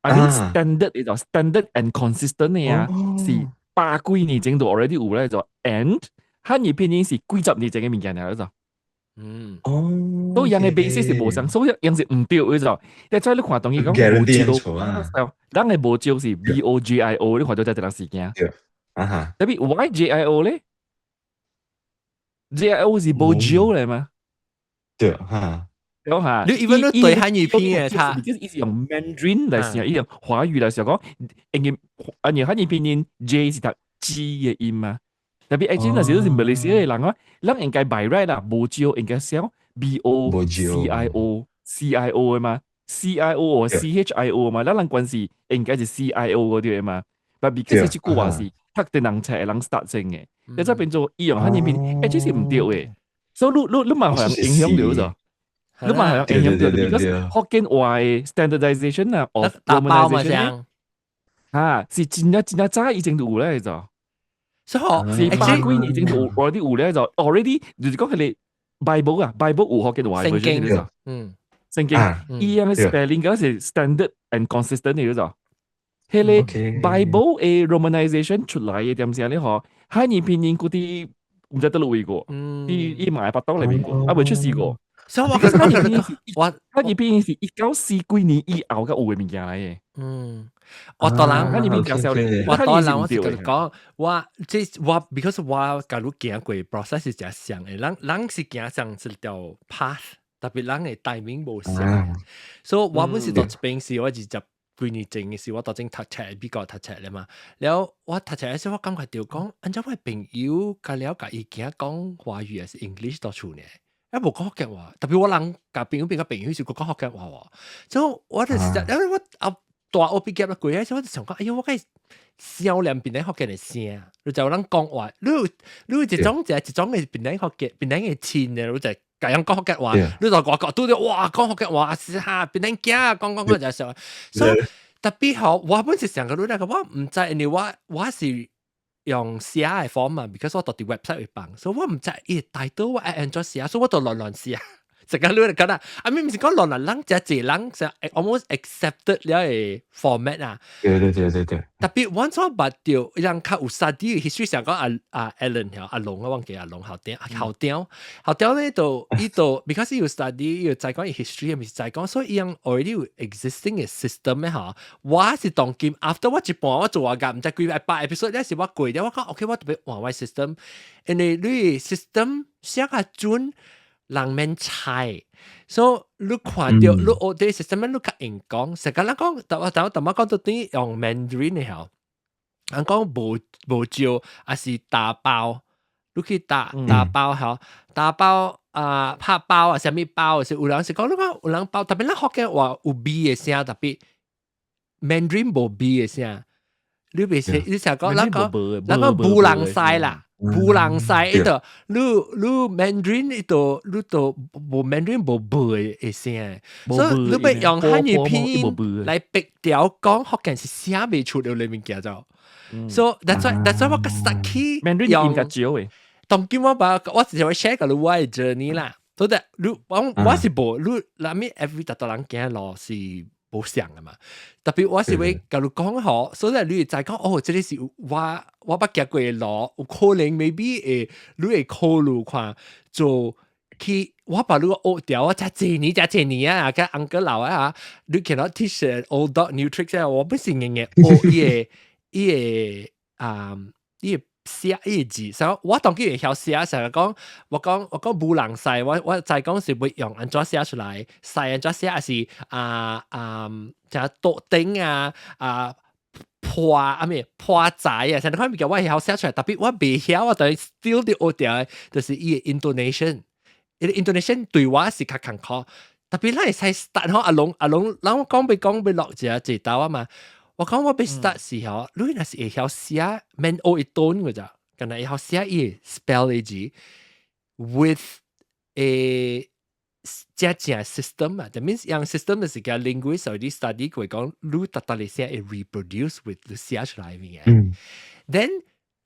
，I mean standard 就 standard and consistent 嘅啊，是百幾年前就 already 有咧就，and 漢語拼音是幾十年前嘅物件嚟就。哦，所以人嘅 basis 是無相，所以樣是毋對嘅就。但係你看當伊講無招，咱嘅無招是 BOJIO，你看到這一個事件。啊哈。特別 YJIO 咧，JIO 是無招嚟嘛？對，哈。對哈。你 even 都對漢語拼音他，就是伊是用 Mandarin 來寫，伊用華語來寫講，因為啊，你漢語拼音 J 是讀 G 嘅音嘛。特別 actually 那時都是馬來西亞的人啊，咱應該 by right 啦，無招應該寫 BOCIO CIO 的嘛，CIO 或 CHIO 嘛，咱人關係應該是 CIO 嗰啲的嘛。但 because 這句話是讀電人冊的人 start 先嘅，你再變做伊用漢語拼音，欸，這是毋對的。所以你嘛予人影響著咗，你嘛予人影響著，because 福建話的 standardization 啊，of romanization 啊，是真正真正早以前就有咧就。所以是百幾年前就 already 有咧就 already 就是講彼個 Bible 啊，Bible 有福建話聖經，聖經，伊樣的 spelling 嗰是 standard and consistent 嘅就，彼個 Bible 的 romanization 出來的點聲咧嗬，漢語拼音嗰啲毋知佗落位過，伊嘛會巴東裏面過，啊未出事過。所以我漢語拼音是，我漢語拼音是19四幾年以後才有的物件來的。我當人，漢語拼音較少年，我當人我是共你講，我這我 because 我共你行過 process 是誠像的，咱咱是行上一條 path，特別咱的 timing 無相。所以我本是到這邊時，我20幾年前的時，我當陣讀冊美國讀冊咧嘛。了我讀冊的時，我感覺著講，按怎我朋友甲了共伊囝講華語還是 English 到厝呢？啊無講福建話，特別我人共朋友變甲朋友是閣講福建話喎。所以我就是因為我啊大學畢業了過來時，我就想講，哎喲，我該少年檳城福建的聲，你就有人講話，你有一種就一種的檳城福建檳城的親的，你就咁樣講福建話，你就外國拄著哇講福建話是哈，變恁驚講講講就係所以特別好，我本是想個你那個我毋知，因為我是用寫的 form 嘛，because 我到佇 website 會放，所以我毋知伊大多我愛按怎寫，所以我就亂亂寫。成個你就覺得，啊，咪毋是講亂亂人，真濟人就 almost accepted 了的 format 啊。對對對對對。特別我所捌著，人較有 study history 上講阿 Alan 阿龍我忘記阿龍校長校長校長咧就伊就 because 伊有 study 伊有知講伊 history 毋是知講，所以伊樣 already 有 existing 嘅 system 咧嚇。我是當今 after 我一半我做啊毋知幾百 episode 咧是我過了，我講 OK 我特別換我 system，因為你 system 寫較準。人免猜，所以你看著你學啲 system，你較會講。成個人講，但我但我淡仔講到底用 Mandarin 的吼，人講無無招，還是打包，你去打打包吼，打包啊拍包啊，啥物包，是有人是講你講有人包，特別咱福建話有 B 的聲，特別 Mandarin 無 B 的聲，你袂識，你成日講咱講咱講無人西啦。無人西伊度，你 Mandarin 伊度，你都無 Mandarin 無無的聲，所以你欲用漢語拼音來逼調講福建是寫袂出來物件就。So that's why 我較實去 Mandarin 音較少的。當今我把我只會 share 個你我的 journey 啦，所以你我是無你，那咪 every 逐個人行路是無相的嘛。特別我是會共你講好，所以你會知講哦，這個是我捌行過的路，有可能 maybe 會你會考慮看做去。我把你學掉，我才幾年才幾年啊，佮 uncle 老啊，你 cannot teach an old dog new tricks 啊，我不是硬硬學伊個伊個啊伊個寫伊個字，所以我當然會曉寫，成日講我講無人西，我知講是會用按怎寫出來，西按怎寫，還是啊啊，像桌頂啊啊破啊咩破仔啊，成日看物件我會曉寫出來，特別我袂曉，我等於 still 佇學著，就是伊個 intonation，伊個 intonation 對我是較艱苦，特別咱會使 start 吼，阿龍阿龍，咱我講欲講欲落一下一道啊嘛。我講我欲 start 時候，你若是會曉寫，免學伊 tone 個咋，敢若會曉寫伊 spell 的字，with a 正正 system 啊，that means 樣 system 就是叫 linguist 或者 study 過講，你逐逐嚟寫會 reproduce with 你寫出來物件。Then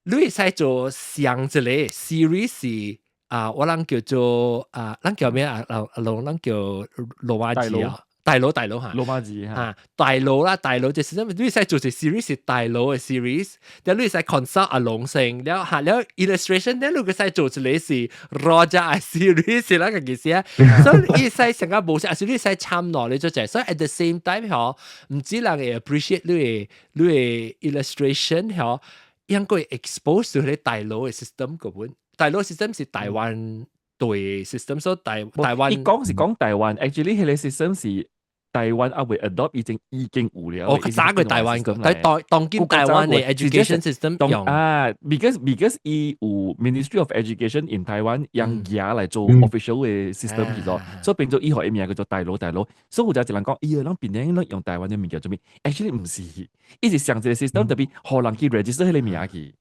你會使做上一個 series 是啊，我人叫做啊，咱叫咩啊？阿龍，咱叫羅馬字啊。大佬大佬嚇，羅馬字嚇，大佬啦大佬就是你使做一 series 是大佬的 series，然後你使 consult 阿龍先，了嚇了 illustration，了你閣使做一個是 Roger series 是那個意思啊，所以伊使成個無是，還是你使參落你做者，所以 at the same time 嗬，毋止人會 appreciate 你的 illustration 嗬，應該 expose 到你大佬的 system 個本，大佬 system 是台灣對 system，所以台灣伊講是講台灣，actually 彼個 system 是台灣猶未 adopt 已經有了。哦，早過台灣個，但當今台灣的 education system 用啊，because 伊有 Ministry of Education in Taiwan 用牙來做 official 的 system 去做，所以變做伊予伊名叫做大佬大佬。所以有一人講，伊個人變成用台灣的名叫做咩？actually 毋是，伊是上一個 system 特別予人去 register 彼個名去。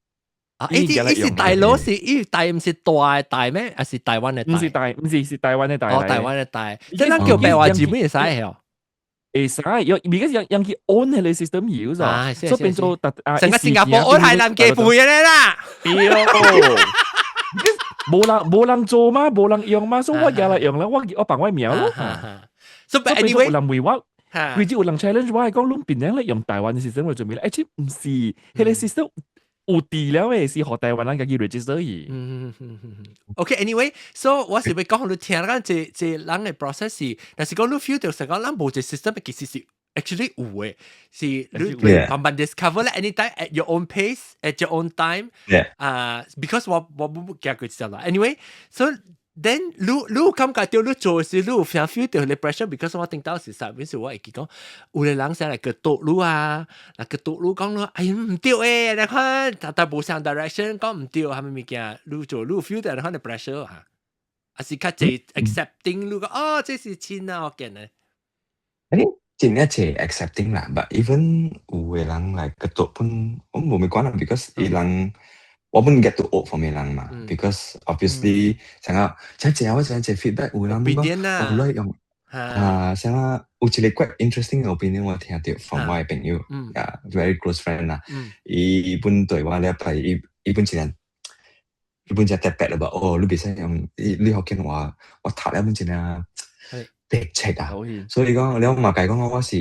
啊！伊啲伊是大佬是伊大毋是大大咩？還是台灣的大？毋是大，毋是是台灣的大。哦，台灣的大。即咱叫白話字本會使哦。會使，因而家用去 own 彼個 system 有咗，所以變做特啊。成個新加坡我係南基背嘅啦。對。無人做嘛，無人用嘛，所以我也來用啦，我放我名咯。所以 anyway，有人問我，規只有人 challenge 我，講攏變樣咧用台灣的 system 來做咩咧？而且毋是，彼個 system 有佇了的，是予台灣人家己 register 去。嗯嗯嗯嗯。OK，anyway，so 我是欲講予你聽，講這這人的 process 是，但是講你 feel 到是講咱無一個 system，其實是 actually 有的，是你慢慢 discover 咧，anytime at your own pace，at your own time。 啊，because 我冇行過一條路。Anyway，so then 你有感覺到你做時，你有 feel 到你 pressure，because 我頂到是啥？表示我會記講，有個人先來個導你啊，來個導你講咯，哎呀毋對誒，你看，但無相 direction 講毋對，啥物物件，你做你有 feel 到你看 pressure 嚇，還是較濟 accepting 你講哦，這是真啊，我見的。誒，真正濟 accepting 啦，but even 有的人來個導本，我無咪管啦，because 伊人。我本 get to 學方面人嘛，because obviously 成個真正我真正 feedback 有人講，我來用啊，成個有一個 quite interesting opinion 我聽到 from 我嘅朋友，啊，very close friend 啦，伊本對我咧係伊伊本一個。伊本真特別啦吧？哦，你袂使用你福建話，我讀了本真正白痴啊！所以講，你嘛解講我是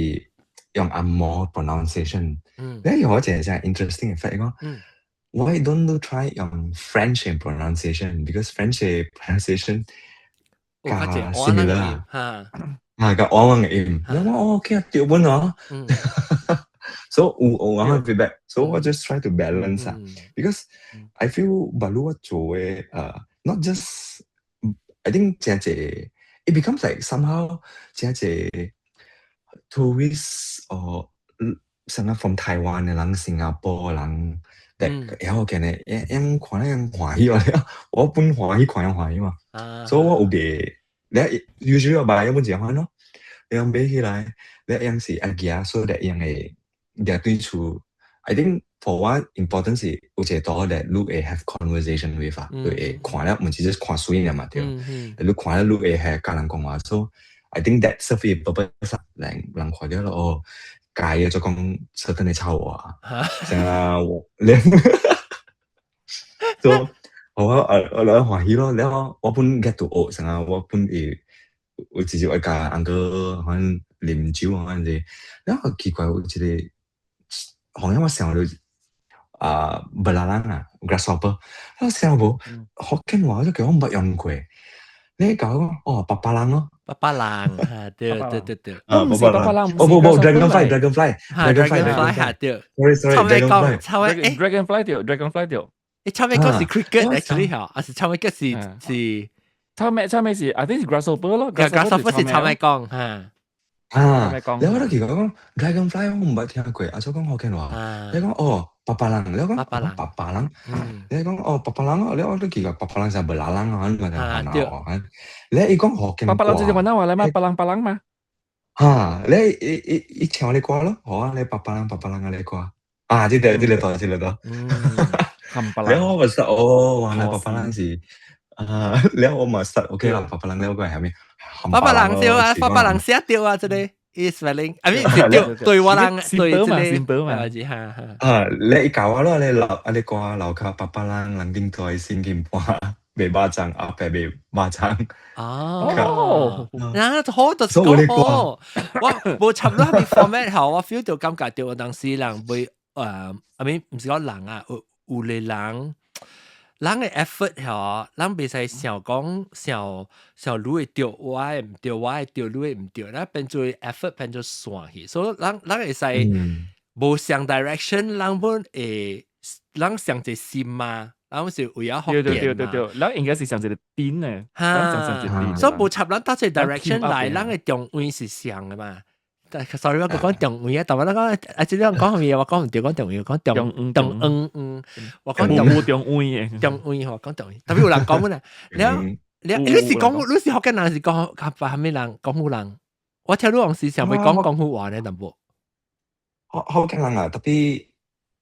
用紅毛 pronunciation。你用我一個真 interesting 嘅 fact 講，why don't you try 用 French pronunciation？Because French pronunciation 較 similar 啊，啊，較往往嘅音。你講哦，OK 對本哦。So 有有我 feedback，so 我 just try to balance 啊，because I feel バル我做嘅not just I think 真濟，it becomes like somehow 真濟 tourists or 成個 from 台灣嘅人、新加坡嘅人，會曉見嘅，𪜶看了𪜶歡喜啊！我本歡喜看𪜶歡喜嘛，所以我有袂，你 usually 我買一本這樣咯，你買起來，你𪜶是愛行，所以𪜶會行對厝。I think for 我 important 是有一個圖咧，你會 have conversation with 啊，你會看了，毋是 just 看水爾嘛對，你看了你會係佮人講話，so I think that serve a purpose 人人看著咯，哦，改做講 certain 的臭話，像啊，你，so 我來歡喜咯，了我本 get to 學，像啊，我本會有直接會共 uncle 可能啉酒啊，嗰陣，了奇怪有一個。好像我想到啊，belalang 啊，grasshopper，我想無福建話就叫我毋捌用過。你講哦，巴巴人咯，巴巴人，嚇對對對對，啊，唔是巴巴人，哦不不，dragonfly，dragonfly， dragonfly 嚇對，sorry sorry，臭尾講，臭尾 dragonfly 對，dragonfly 對，誒臭尾講是 cricket actually 嚇，還是臭尾講是是臭尾臭尾是，I think 是 grasshopper 咯，grasshopper 是臭尾講嚇。啊，你我都奇怪講 dragonfly 我毋捌聽過，啊所講福建話，你講哦巴巴人，你講巴巴人，巴巴人，你講哦巴巴人，你我都奇怪巴巴人是 belalang 啊，你話係話，你伊講福建巴巴人就是雲南話嚟嘛，巴人巴人嘛。嚇，你伊伊伊唱你歌咯，好啊，你巴巴人巴巴人啊你歌，啊，這個這個多，這個多，你我咪實哦，原來巴巴人是啊，你我咪實 OK 啦，巴巴人你嗰個係咩？巴巴人對啊，巴巴人寫對啊，這個伊 spelling，I mean 是對對我人對這個嘛，哈哈。啊，你教我咯，你樓啊你歌樓跤巴巴人人頂台四斤半賣肉粽，阿伯賣肉粽。哦，啊，好就是講好，我無插落係 format 後，我 feel 到感覺到當時人會I mean 毋是講人啊，有有個人。人的 effort 吼，人袂使想講想想你會對，我會毋對，我會對，你會毋對，咱變做 effort 變做散去，所以人人會使無相 direction，人本會人上一個心嘛，人是為咗福對對對建嘛。對對，咱應該是上一個點嘅，咱上上一個點。所以無插咱搭一個 direction 來，咱的中位是相的嘛。但 sorry 我講中位啊，但我講啊，這兩講啥物？我講毋對，講中位，講中中嗯嗯，我講中無中位嘅，中位吼，講中位。特別有人講阮啊，你你你是講你是福建人，還是講較啥物人？廣府人？我聽你往時想欲講廣府話呢，淡薄。福建人啊，特別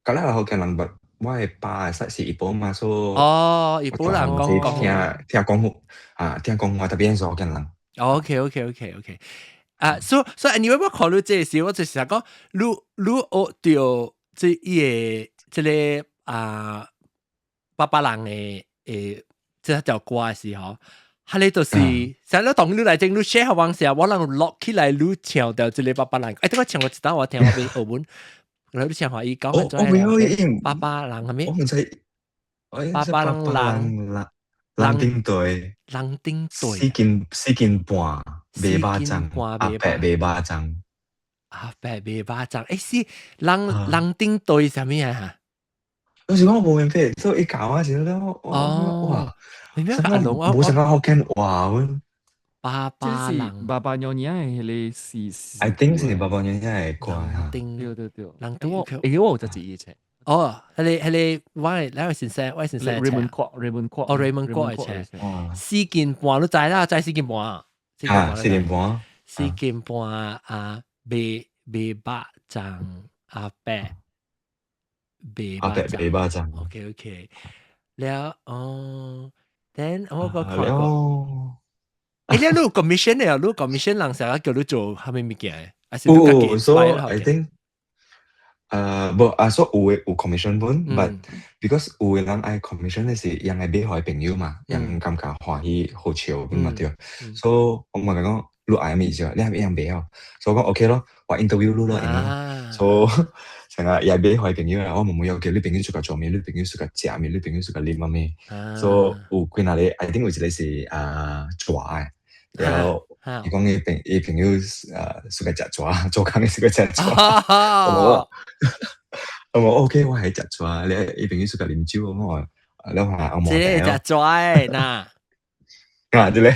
舊日福建人，我的爸實是怡保嘛，所以哦，怡保人講講聽聽廣府啊，聽廣府話特別是福建人。 OK。啊，所以 anyway，我考慮這個時，我就是講，你你學著這伊個這個啊，巴巴人的誒，這條歌的時候，哈你就是，成日當你來整你 share 往時，我能錄起來，你唱著這個巴巴人，欸，這個唱過一單我聽我邊澳門，你唱話伊講我巴巴人係咪？我毋知，巴巴人人人頂隊，人頂隊，四斤四斤半。賣肉粽，阿伯賣肉粽，阿伯賣肉粽，欸是人人頂隊啥物啊？有時我無明白，所以伊教我時咧，我哇，你咩阿龍無想講福建話阮。巴巴人，爸爸娘娘的彼個是 I think 是爸爸娘娘的歌人頂，對對對，人頂我欸我有隻字冊。哦，彼個彼個，我的那位先生，我先生 Raymond Kwok，Raymond Kwok，哦，Raymond Kwok 的冊，四斤半，你知啦，知四斤半。啊，四斤半，四斤半啊，賣賣肉粽阿伯。賣阿伯賣肉粽。 OK，了哦，then 我個看過。了。欸，你有 commission 的，你有 commission 人成日叫你做啥物物件？還是有，so I think 無啊，所有的有 commission 本，but because 有的人愛 commission 的是𪜶愛買予朋友嘛，𪜶感覺歡喜好笑咁嘛對，所以我嘛共講，你愛物就你係一樣買哦，所以我講 OK 咯，我 interview 你咯，所以成日也買予朋友啦，我問問 OK，你朋友喜歡做咩？你朋友喜歡食咩？你朋友喜歡啉咩？所以有幾若個，I think 有一個是啊蛇的。然後伊講伊朋友喜歡食蛇，做工的喜歡食蛇，我講 OK，我係食蛇，你伊朋友喜歡啉酒，我話你話紅毛這個食蛇的吶，啊，這個。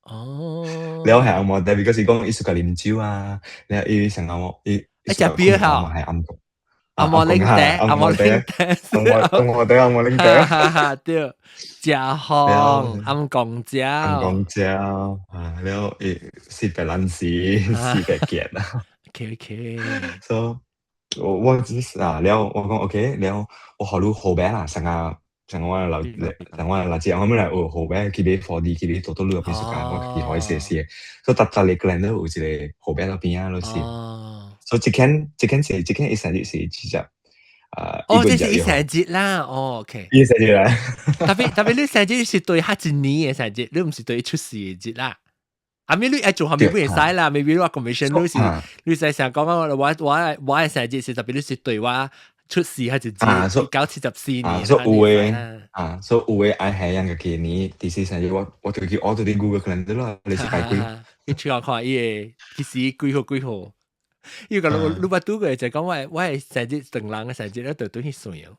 哦。了係紅毛茶，because 伊講伊喜歡啉酒啊，了伊成日我伊食啤酒，係暗公。紅毛奶茶，紅毛奶茶，紅毛茶，紅毛奶茶，哈哈對，食風，暗公蕉，暗公蕉，啊，了伊四百蘭時，四百件啊。 OK。 So 我只是啊，了我講 OK，了我予你號碼啦，成個成我留，成我垃圾我咪來學號碼去買 4D 去買多多你入邊時間，我家己予伊寫寫，所以逐逐個 calendar 有一個號碼喺邊啊，攏是。所以這間是這間伊生日是直接啊，哦，這是伊生日啦，哦，OK。伊生日啦。特別特別你生日是對較一年的生日，你毋是對伊出世的日啦。啊，咪你愛做啥物會使啦，maybe 你話 commission 你是你使成講我我的生日是特別你是對我出世彼一日，1974年。啊，所以有的啊，所以有的愛係樣個幾年，第四生日我就去我就佇 Google Calendar 咯，你是擺幾？你去看看伊的其實幾號幾號。因為你捌拄過就講我的生日長人的生日咧，就對去算哦。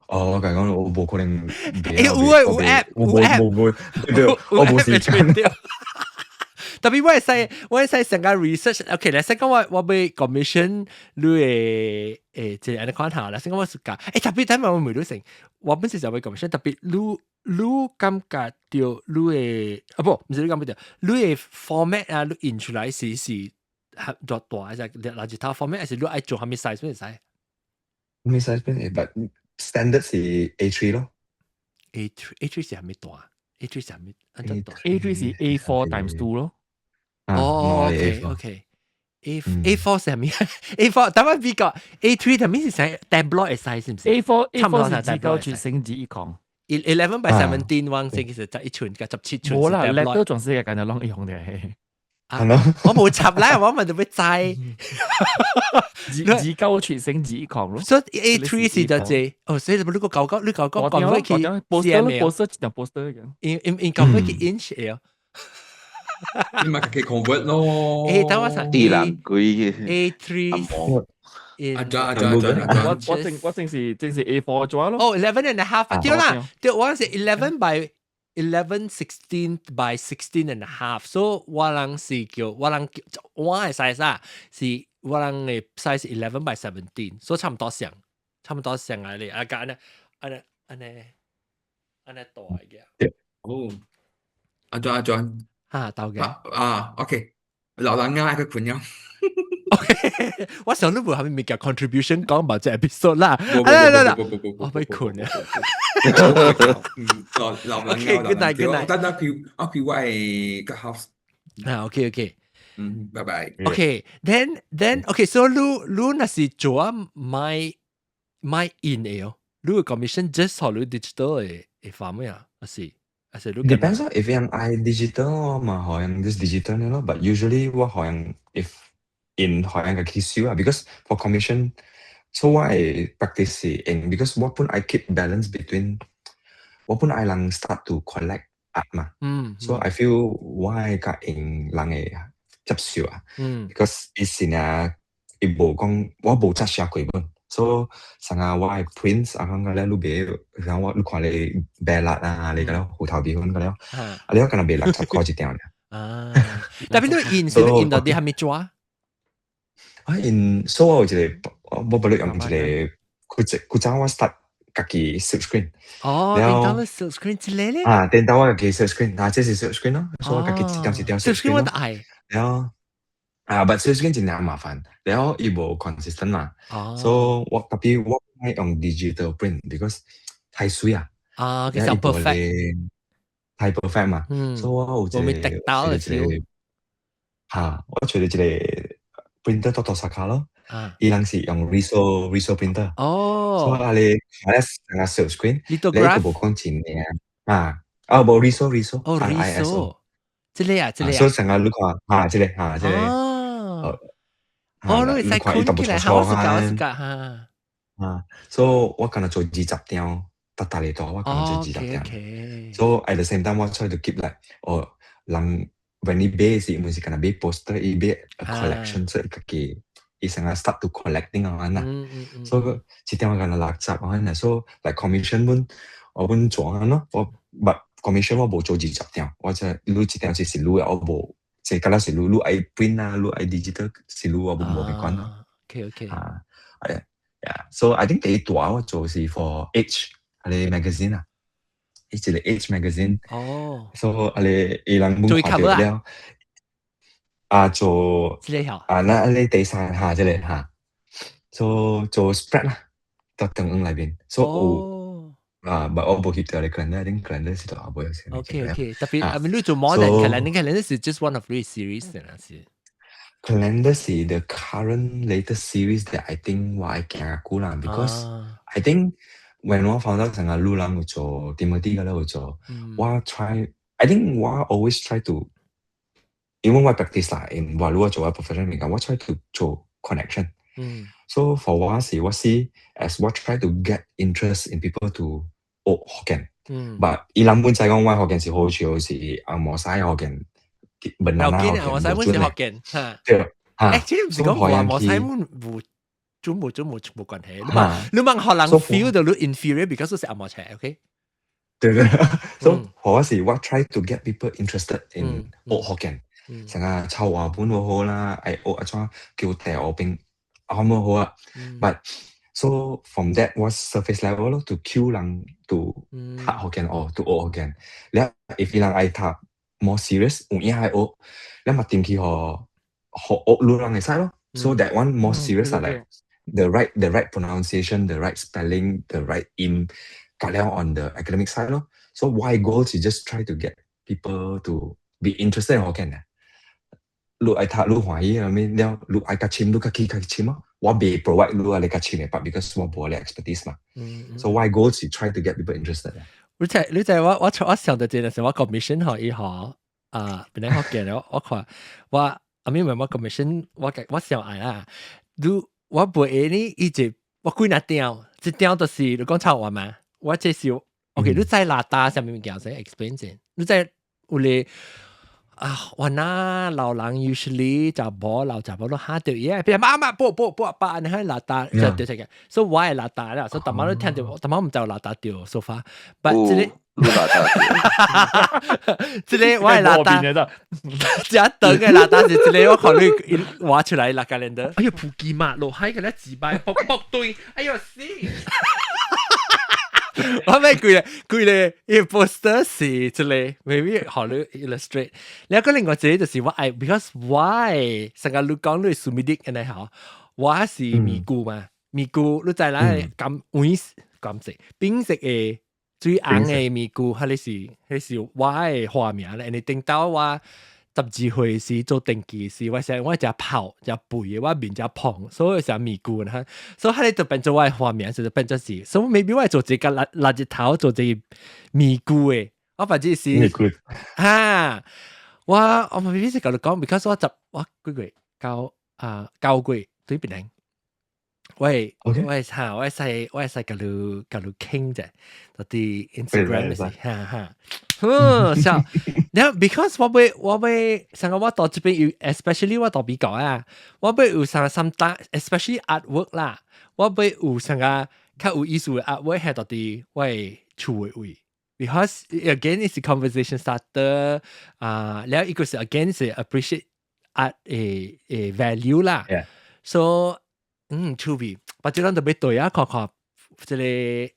哦，我共你講，我無可能。欸，有欸，有 app，有 app，無無，對，我無時間。特別我會使成個 research，OK，來先講我欲 commission 你的誒，這按呢看下，來先講我暑假，欸，特別等下我問你先，我本身就欲 commission，特別你感覺著你的啊不，毋是你感覺著，你的 format 啊，你印出來是偌大隻，哪一套 format，還是你愛做啥物 size 會使？咩 size 邊會？But standard 是 A3 咯。 A3 是啥物大？A3 是啥物？按怎大？A3 是 A4 times 2 咯。哦，OK，A A4 是啥物？A4 等下比較 A3 係咩是成 tabloid size 是毋是？A4 是9寸乘以1空。 11 by 17 one 先其實11寸佮17寸。無啦，letter 全世界間就攏一樣的。我無插啦，我咪就欲知。29寸乘以1空咯。所以 A3 是就這，哦，所以你個九九你九九講過去 cm ，poster 一張 poster 嘅。因因因講過去 inch 嘅。你咪自己 convert 咯。欸，等我查。啲人貴 A3。阿張阿張阿張，我正是 A4 咗咯。哦，11.5，對啦，對，我是 11 by 11 16 by 16.5，所以我人是叫我人叫我的 size 啊，是我人的 size 11 by 17，所以差毋多相，差毋多相啊你，啊佮按呢按呢按呢按呢大嘅。哦，阿張阿張，哈，到嘅。啊，OK，老人家愛去睏了。 OK，我想你無啥物物件 contribution 講嘛，這 episode 啦。啊啦啦，我欲睏啊。老老人 OK，good night，good night。等等佢，我佢我係個 house。啊，OK。嗯，拜拜。 OK，then OK，so 你若是做啊買買印的哦，你個 commission just 予你 digital 的的 form 啊，還是還是你 Depends 咯，if 人愛 digital 嘛，予人 just digital 咯，but usually 我予人 if 印予人家己收啊，because for commission， so 我會 practice 是用，because 我本愛 keep balance between，我本愛人 start to collect art 嘛，so I feel 我愛較用人會接受啊，because 伊是爾伊無講我無冊寫過本，so 成日我的 prints 啊，個咧你買，然後我你看你白蠟啊，你個了芋頭米粉個了，啊你敢若賣60塊一張爾。啊，特別你印是你印到佇啥物紙？啊，印，所以我有一個，我無你用一個，古早我 start 家己 silk screen。哦，電腦 silk screen 這個咧？啊，電腦我家己 silk screen，啊，這是 silk screen 咯，所以我家己一點一點 silk screen 我都愛。了，啊，but silk screen 真係麻煩，然後伊無 consistent 嘛，哦所以我特別我愛用 digital print because 太水啊，啊，其實伊無 perfect，咧太 perfect 嘛，所以我有一無咪個得到的一個嚇，我揣著一個 printer 到大阪咯，伊人是用 riso printer，所以啊你啊成個 silk screen，你伊個 Lithograph 無講真靚啊，啊無 riso riso 哦 R I S O， riso，這個啊，這個所以啊，成個你看嚇，這個嚇，這個，哦，你會使你看伊淡捆起來，薄粗我是教我是粗教哈，啊，所以我敢若做20張，逐逐個圖我敢若做20張，所以 at the same time 我 try to keep like 哦，人 when 你買時，毋是敢若買 poster，伊買 a collection，所以家己伊成個 start to collecting 啊啦，所以這點我敢若60啊啦，所以 like commission 本我本做啊咯，我 but commission 我無做20張，我就你一張是你的，我無，這敢若是你你愛 print 啊，你愛 digital 是你我無無去管咯。啊，係啊，so I think 第一大我做是 for H 啊個 magazine 啊，伊一個 H magazine，所以啊個伊人本看著了，啊做這個啊那啊個第三下這個嚇，做做 spread 啦，到中央內面，所以有啊，but 我無翕著你 calendar，I think calendar 是到後尾先。 OK，特別 I mean 你做 more than calendar，calendar 是 just one of the series 啦是。 Calendar 是 the current latest series that I think 我愛行久啦，because I think when 我 found out 成個路人有做，Timothy 個咧有做，我 try I think 我 always try to，因為我 practice 啦，in 話如果做我 professional 物件，我 try to 做 connection。So for 我是我是 as 我 try to get interest in people to 學福建。But 伊人本知講我福建是好笑，是紅毛西福建，閩南福建，紅毛西本是福建，嚇。對，嚇。這毋是講紅毛西本無準無準無無關係。你問予人 feel 到你 inferior because 是紅毛菜，OK？對對，所以我是我 try to get people interested in 學福建，成個抄話本好好啦，愛學按怎叫地學兵，啱好好啊。But so from that was surface level 咯，to cue 人 to 讀福建哦，to 學福建。你 if 伊人愛讀 more serious，有影愛學，你嘛定去予學學路人會使咯。So that one more serious 啊，like the right pronunciation, the right spelling, the right 音，加了 on the academic side 咯。So my goal is just try to get people to be interested in 福建啊。你愛讀你歡喜啊，咩了？你愛較深，你較去較深咯。我袂 provide 你啊，你較深的，but because 我無你 expertise 嘛。So my goal 是 try to get people interested。你知我想到這個是我 commission 予伊嗬啊，本來福建我我看我阿咪問我 commission 我我想愛啦，你我袂呢，伊一我幾若張，一張就是你講臭話嘛，我這是 OK，你知喇達啥物物件先 explain 先，你知有咧。啊，我那老人 usually 查某老查某都嚇到伊，比如媽媽不不不爸，你睇喇達就對這個，所以我係喇達啦，所以逐擺都聽到，逐擺毋知有喇達著 so far，but 這個喇達，這個我係喇達，這長的喇達是這個，我看你畫出來啦，calendar。哎呦，普吉嘛，落海個咧自擺，卜卜對，哎呦死！我咩規個規個，伊 poster 是這個，maybe 予你 illustrate。另一個另外一個就是我愛，because why 成個你講你數米的按呢吼，我是咪咕嘛，咪咕你知啦，金黃金色、冰色的水紅的咪咕，彼個是彼是我的花名咧。因為頂到我12歲時做登記時，我說我誠泡誠肥的，我面誠胖，所以成咪咕哈。所以彼個就變做我的花名，就變做是，所以 maybe 我做一個垃垃圾頭做一個咪咕的，我反正是哈，我我 maybe 是共你講，because 我十我幾月九啊9月對邊人。喂，我哈，我會使共你傾者，就佇 Instagram 是，哈哈。嗯，笑。然後 because 我欲上個我到這邊有，especially 我到美國啊，我欲有啥some 大，especially artwork 啦，我欲有啥個較有意思的 artwork 係到佇我的厝的位。Because again it's a conversation starter 啊，然後一個是 again 是 appreciate art 的 value 啦。So 趣味，或者咱就欲對啊，看看這個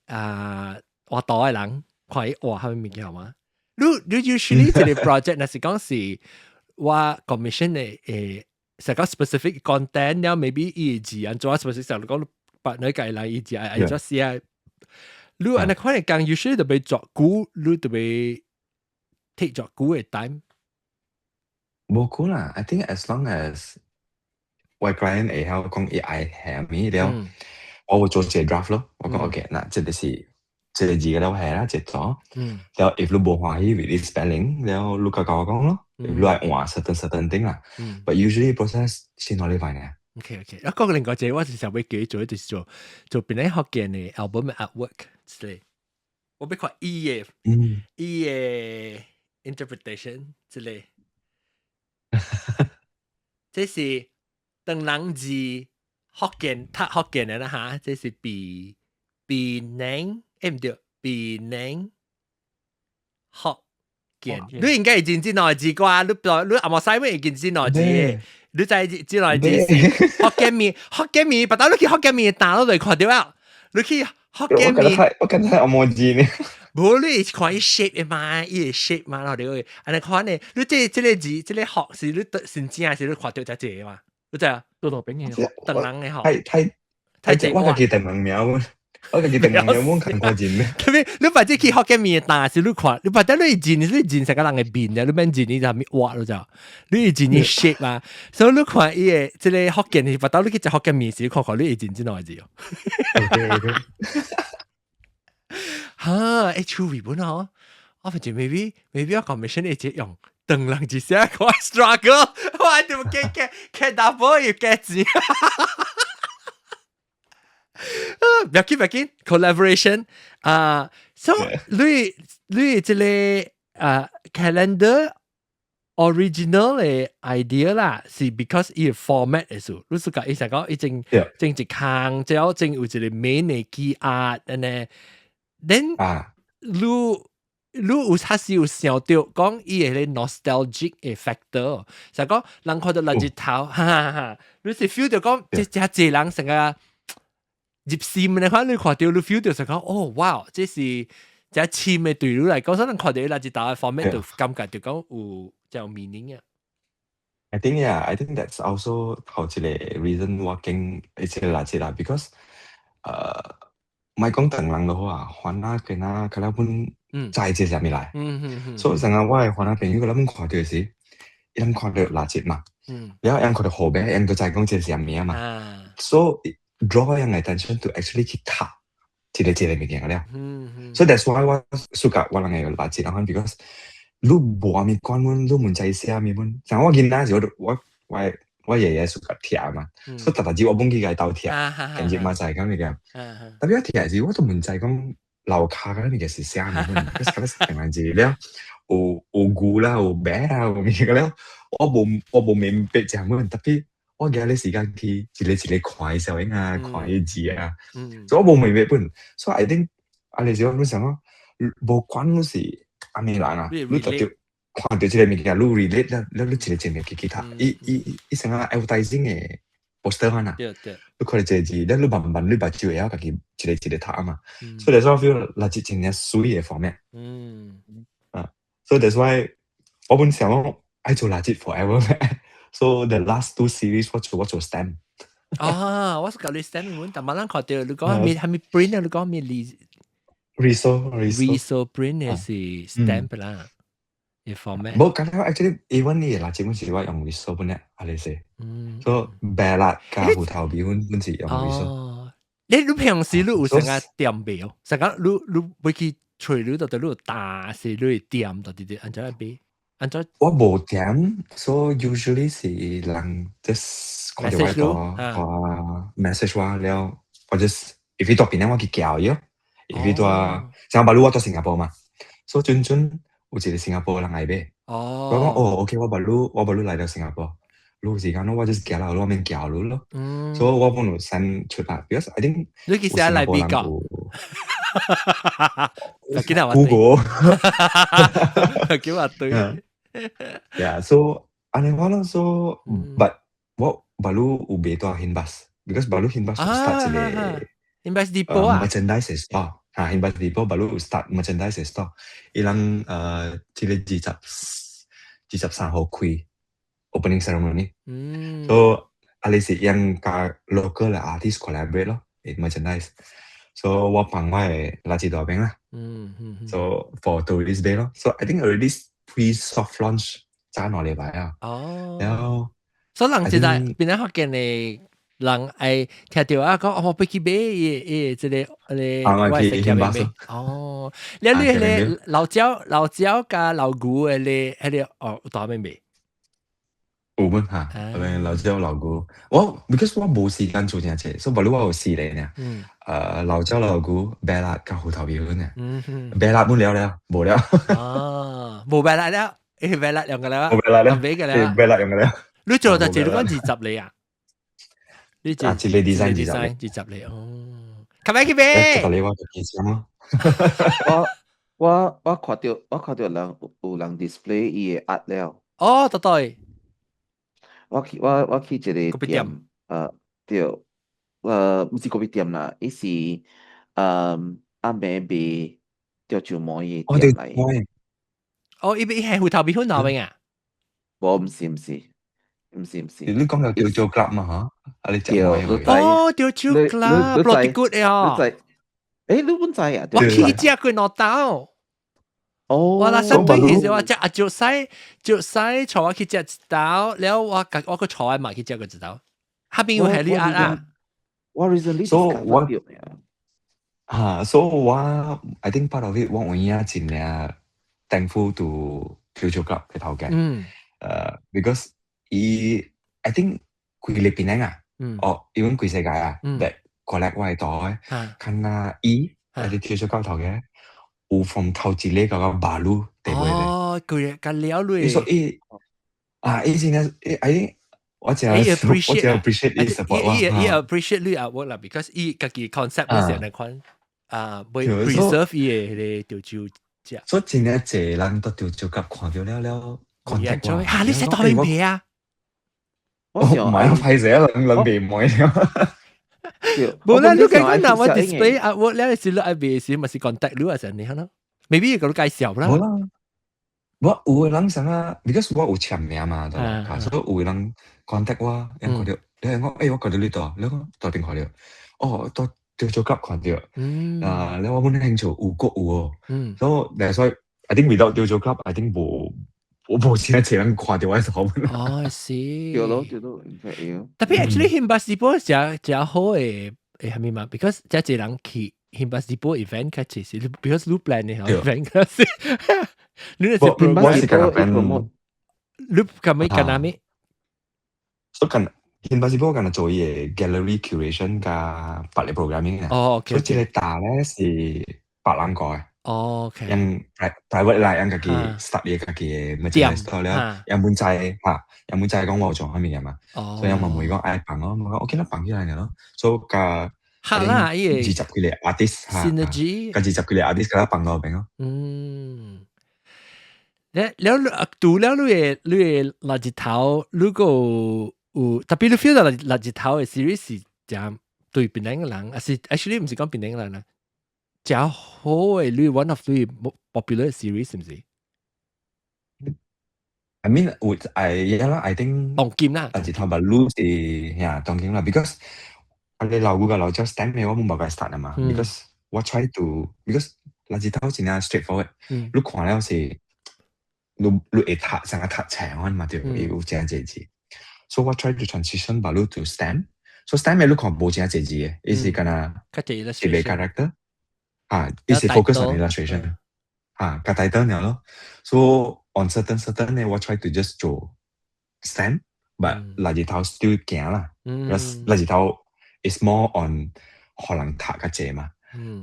啊畫圖的人看伊畫啥物物件嘛。你你 usually 這個 project 若是講是我 commission 的誒，成個 specific content 了，maybe 伊字按怎 specific 就講白女計來伊字愛怎寫。你按呢款嘅講，usually 就欲做久，你就欲 take 做久嘅 time。無久啦，I think as long as 我 client 會曉講伊愛係物了，我會做一個 draft 咯。我講 OK，嗱，這個是這個字嘅了係啦，這做。了 if 你無歡喜 with this spelling，了你較甲我講咯。if 你愛換 certain certain thing 啦，but usually process 先2禮拜呢。 OK，啊，講另外一個我是想欲叫伊做，就是做做邊個福建的 album artwork 之類。我欲看伊的伊的 interpretation 之類。這是唐人字福建讀福建的啦哈，這是檳檳榔，欸毋對，檳榔福建。你應該會認這兩個字啩？你你阿莫西會認這兩個字？你知這兩個字是福建麵，福建麵，不但你去福建麵打都就看著啊！你去福建麵，我剛才阿莫字呢？無你是看伊 shape 的嘛，伊個 shape 嘛，然後你會按呢看呢？你這這個字，這個福是你真正是你看著才這個嘛？你知啊？多多邊嘅唐人的吼，太太太濟，我家己唐人名，我家己唐人名，我看過人。特別你把這去福建麵打是你看，你把這你認你認成個人的面的，你免認你就咪畫咯就，你認伊 shape 嘛，所以你看伊個這個福建，把到你去食福建麵時，看看你會認這兩個字哦。 OK OK。哈，欸，趣味本哦，我發覺 maybe 我 commission 會直用唐人字寫個 struggle，我就get get get double 要 get 錢。唔要緊唔要緊，collaboration 啊，so 你你這個啊 calendar original 的 idea 啦，是 because 伊個 format 的事，你是講伊想講伊整整一空，之後整有一個美的記壓，按呢，then 你你有確實有想著講伊個 nostalgic 的 factor，就講人看著垃圾頭，哈哈哈，你是 feel 著講這這濟人成個入心的話，你看著你 feel 著就講，哦，哇，這是這深的對你來講，可能看著垃圾頭的 format 就感覺就講有這有 meaning 啊。 I think yeah, I think that's also 頭一個 reason 我揀這個垃圾啦，because 莫講唐人就好啊，番仔囡仔較了本知這啥物來，所以成日我的番仔朋友佢們看著時，伊們看著垃圾嘛，然後𪜶看著號碼，𪜶就知講這是啥物嘛，so draw 𪜶 attention to actually 去讀一個一個物件了。So that's why 我 suka 我人的垃圾，然後 because 你無啥物管阮，你毋知寫啥物阮，像我囡仔時，我我我我爺爺 suka 聽嘛，所以逐逐日我本去共伊鬥聽，近日嘛就係咁物件。特別我聽時，我都毋知講樓跤嗰物件是啥物阮，嗰是成件事了，有有牛啦，有馬啦，有物件了，我無明白這物，特別我今日時間去一個一個看伊小影啊，看伊字啊，所以我無明白本，所以 I think 啊，你時我想講，無管你是啥物人啊，你就著看著這個物件，你 relate 了，了你一個一個去去讀，伊伊伊成個 advertising 的 poster 款啊，你看著這個字，了你慢慢你目睭會曉家己一個一個讀嘛，所以 that's why I feel 垃圾真正媠的 format。啊，so that's why 我本想講愛做垃圾 forever。So the last two series 我做 stamp。啊，我是教你 stamp 本，但冇人看著你講係咪係咪 print 啊？你講咩字？ Riso riso riso print 的是 stamp 啦，一 format。無，剛才 actually even 你的垃圾本是我用 riso 本咧，啊你是，所以白蠟加芋頭皮粉本是用 riso。哦，你你平時你有成個店未？成個你你會去揣你到底你有打是你店到底啲按怎來買？按怎？我無店，所以 usually 是人 just 看著我個我 message 我了，或者是 if 伊蹛檳城我去叫伊咯，if 伊蹛像巴魯我蹛新加坡嘛，所以準準有一個新加坡人來買，我講哦 OK 我巴魯我巴魯來到新加坡，你有時間咯，我 just 寄來我免叫你咯，所以我本有 send 出來，because I think 你其實來比較。 Google，叫我對。 Yeah, so 按呢我咯，so but 我巴魯有賣蹛 Hinbus，because 巴魯 Hinbus start 一個 Hinbus depot 啊，merchandise store，嚇 Hinbus depot 巴魯有 start merchandise store，伊人這個23號開， opening ceremony。So 啊你是用佮 local 嘅 artist collaborate 咯，merchandise。So 我放我嘅垃圾袋邊啦。So for tourist day 咯。So I think already pre soft launch 早2禮拜啊。然後所以人現在變咗福建嘅人愛聽到啊，講哦，欲去買伊伊這個個我去買。哦，你你迄個老椒老椒佮老牛的咧，彼個哦，有當面未？有本嚇，係老椒老牛，我 because 我無時間做這濟，所以無你我有四個呢。老椒老牛、白蠟佮芋頭米粉呢。白蠟本了了，無了。哦，無白蠟了，欸白蠟用個了，無白蠟了，買個了，白蠟用個了。你做就這你講20個啊？你啊，一個 design 二十個哦，較買去買。這個我就記錢咯。我看到有人 display 伊的 art 了。哦，對對。我去一個店，對，毋是咖啡店啦，伊是暗暝賣潮州糜的店來。哦，伊伊係芋頭米粉那邊啊？無，毋是毋是，毋是毋是。你講有潮州 club 嘛？嚇？啊，你食糜哦，潮州 club，落地骨的哦。欸，你本知啊？我去食過兩頓。哦，我那上對其實我食啊，就使就使帶我去食一頓，了我我閣帶我媽去食過一頓。彼邊有係你啊啊？我 recently so 我嚇，so 我 I think part of it 我有影真正 thankful to 潮州 club 嘅頭家。Because 伊 I think 規個檳城啊，哦，even 規世界啊，that collect 我嘅袋，看啊伊，啊啲潮州 club 頭家。有 from 頭一個到到馬路地位咧。哦，佢個了類。伊說伊啊，伊真正，I think 我真我真 appreciate 伊 support 我。伊伊 appreciate 你 artwork 啦，because 伊家己 concept 是按呢款啊，會 preserve 伊的彼個潮州食。所以真正濟人都潮州佮看到了了 contact 我。嚇，你識當面皮啊？我唔係，歹勢啊，人人袂買了。無啦，你講講嗱，我 display artwork 了時，你愛賣時，咪是 contact 你啊，成你可能，maybe 個你介紹啦。無啦，我有個人想啊，because 我有簽名嘛，對吧？所以有個人 contact 我，人看到，你講，欸，我看到你佗，你講佗邊看到，哦，佗潮州 club 看到，啊，你我本興趣有閣有哦，所以that's why I think without 潮州 club，I think 無我無錢濟人看到我手。哦，是。對咯對咯，對。 Tapi actually 興巴士波誠誠好的係咪嘛？Because 誠濟人去興巴士波 event 較濟是，because 你 plan 的 event 較是。你是我是幹plan，你幹咩幹哪咩？所以幹興巴士波幹做伊個 gallery curation 加別個 programming 啊。哦，OK。所以這個大咧是別人過的。哦，OK。用 private 啦，用家己 start 伊家己的 merchandise store 了，用本知嚇，用本知講我有做啥物嘢嘛，所以用問問講愛放咯，我講 OK 啦，放起來咯，所以佮嚇啦，伊個20幾個 artist 嚇， synergy，佮20幾個 artist 佮放到邊咯。嗯，了了除了你的垃圾頭，如果有特別你 feel 到垃圾頭的 series 是誠對檳城人，還是 actually 毋是講檳城人啦。誠好的，你 one of 你 popular series 是毋是？I mean, would I yeah 啦，I think 當今啦，垃圾頭 baru 是呀當今啦，because 我哋老古個老椒 stamp 嘅我冇辦法 start 啊嘛，because 我 try to because 垃圾頭真正 straightforward，你看了是你會讀成個讀冊款嘛對，有誠濟字，所以我 try to transition baru to stamp，so stamp 嘅你看無誠濟字嘅，伊是敢若一個 character。啊，伊是 focus on illustration，啊，較 title 爾咯。So on certain certain 呢，我 try to just 做 stamp，but 垃圾頭 still 行啦。垃圾頭 is more on 予人讀較濟嘛。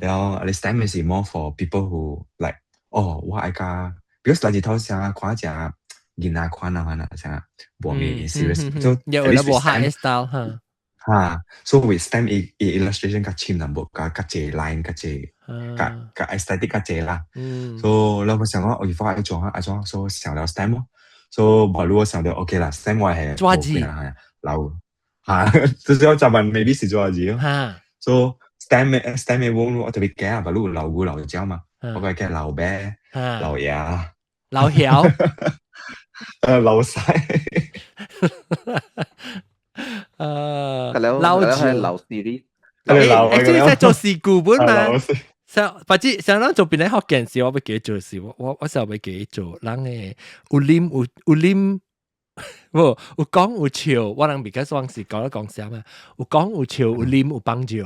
然後你 stamp 是 more for people who like，哦，我愛佮，because 垃圾頭成看誠囡仔款啊，款啊，成無咪 serious，就有啦，無 hard style 哈。哈，so with stamp 伊伊 illustration 較深淡薄，較較濟 line 較濟，較較 aesthetic 較濟啦。所以我想講，我以後愛做啊，愛做，所以想了 stamp 咯。所以無如我想到 OK 啦，stamp 我係抓字，老嚇，就是要習慣 maybe 是抓字咯。所以 stamp stamp 的我我特別驚啊，無如老牛老鳥嘛，我個驚老爸、老爺、老曉。流晒。老係老 series。誒，這在做事故本嘛？上，或者上咱做邊咧學件事，我欲記做事，我時候欲記做，人誒有啉有啉，無有講有笑，我人比較往時講一講啥嘛？有講有笑，有啉有幫助，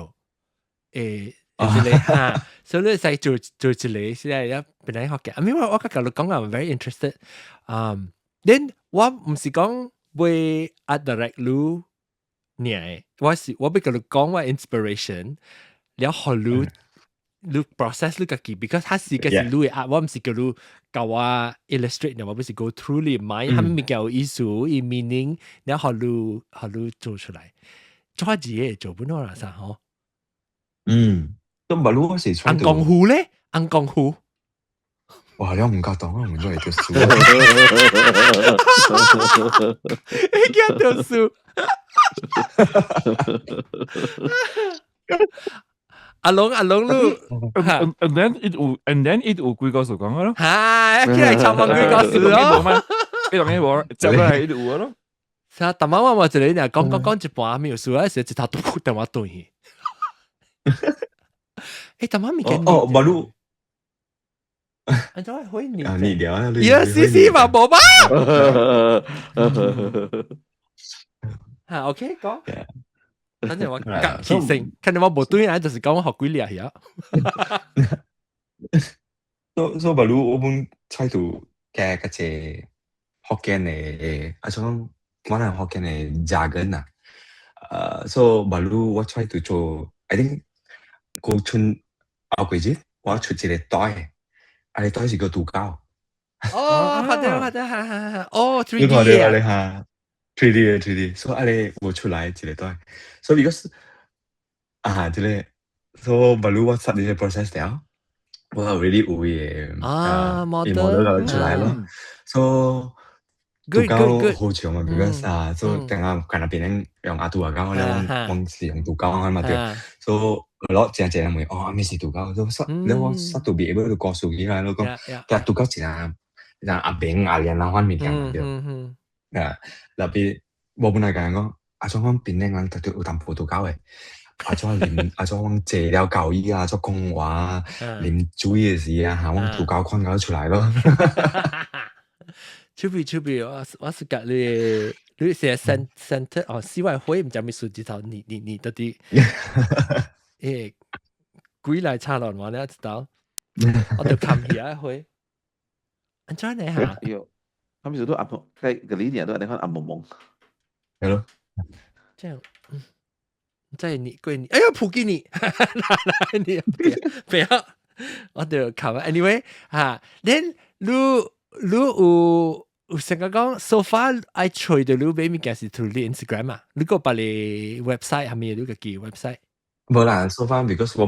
一個哈，所以你使做做一個，現在一邊咧學嘅。I mean 我較甲你講啊，very interested。Then 我毋是講會 art direct 你，爾，我是我欲共你講我 inspiration，了予你。你 process 你家己，because 它是個是你的 art，我毋是叫你教我 illustrate，我不是 go through 你 mind，佢物件有意思，有 meaning，然後予你做出來，做字嘅做本我啦啥吼？嗯，都唔係我是紅功夫咧，紅功夫。哇！你唔夠當啊，唔知係條數。你叫條數。阿龍阿龍你，and then 伊有幾個數講咯。嚇，起來抄問幾個數咯。你同伊無，接落來伊就有咯。啥？逐晚我嘛一個人講講講一半沒有數，啊時一頭嘟電話斷去。欸，逐晚物件。哦，馬路。按怎會你？啊，你聊啊，你死死嘛，無吧？嚇，OK，講。等陣我夾起聲，看你我無對啊，就是講我學鬼掠去啊。所以，比如我們 try to 加個這福建的，啊，種我人福建的 jargon 啊，所以比如我 try to 做，I think 過春後幾日我出一個袋，啊，個袋是個杜狗。哦，好的好的，哈哈哈。哦，3D 你看到啊？你哈，3D 的 3D，所以啊，你無出來一個袋，所以 because 啊，這個，所以比如我 start 呢個 process 了，我 already 有伊個啊 model 就出來咯，所以杜狗好笑嘛，because 啊，所以等下近那邊用阿杜阿狗，咧我我是用杜狗嘛對，所以攞正正人問，哦，咩是杜狗？所以你我 start to be able to 告訴起來，你講，其實杜狗一個像阿炳阿蓮那款物件嘛對，啊，特別我本來講講，啊，種講檳城人特別有淡薄杜狗的，啊，怎啉，啊，怎阮坐了交椅啊，怎講話，啉水的時啊，嚇，阮杜狗款狗出來咯。出邊出邊，我是甲你，你寫 center 哦，四外會毋知咩數字頭，你到底，欸，鬼來插落我你知道，我就冚起來會，按怎呢嚇？喲，他們都暗喺個呢年都係你看暗濛濛，係咯，這樣，嗯，在你過年，哎呀，普吉你，來你不要，我就冚。Anyway，嚇，then 你有成個講，so far 愛揣著你買物件是 through 你 Instagram 啊？你個別個 website 係咪你家己 website？無啦，so far because 我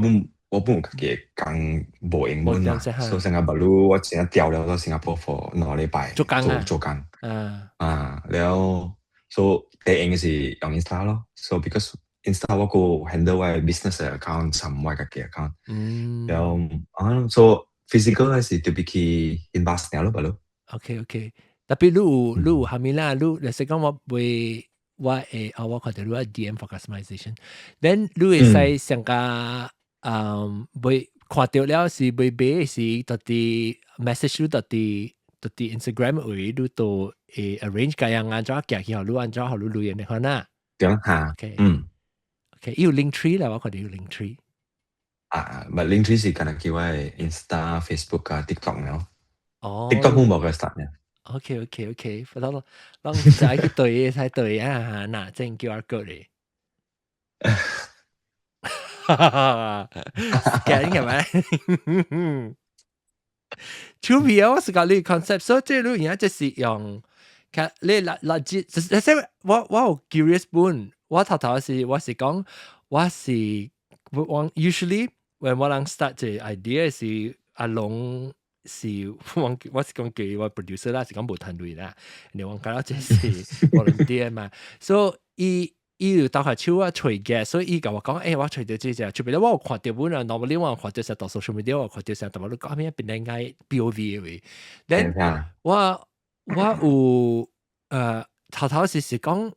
本有家己工無英文嘛，所以成個不如我真調了到新加坡 for 2禮拜做工做做工。啊，了，所以第一個是用 Insta 咯，so because Insta 我個 handle 我 business account 同我家己 account。了啊，so physical 還是特別去 invest 了咯，不咯。 OK，特別你有蝦米啦？你例如講我會我會啊，我看到你 DM for customization，then 你會使上加會看到了是會買是到底 message 你到底 Instagram 位你都會 arrange 個樣按怎寄去，予你按怎予你留言的款啊？對嚇， OK，嗯，OK，有 link tree 啦，我看到有 link tree。啊，唔係 link tree 是敢若叫我 Insta、Facebook 啊、TikTok 了。哦，TikTok 冇無個 start 呢。 OK，我攏攏知去對才對啊，嗱，正 QR code 咧。哈哈哈，scan 係咪？出皮啊！我是講你 concept，所以這你而家就是用，其實你垃垃圾，即係我有 curious 本，我頭頭是我是講我是我 usually when 我人 start 這 idea 是阿龍。是我是講叫我 producer 啦，是講無團隊啦，你我講到這是 volunteer 嘛，所以伊伊有兜下手啊揣嘅，所以伊共我講，欸，我揣著這隻，特別我有看著本啊，normally 我有看著是到 social media 我看著啥，但我你講咩變應該 POV 的話，then 我我有頭頭是講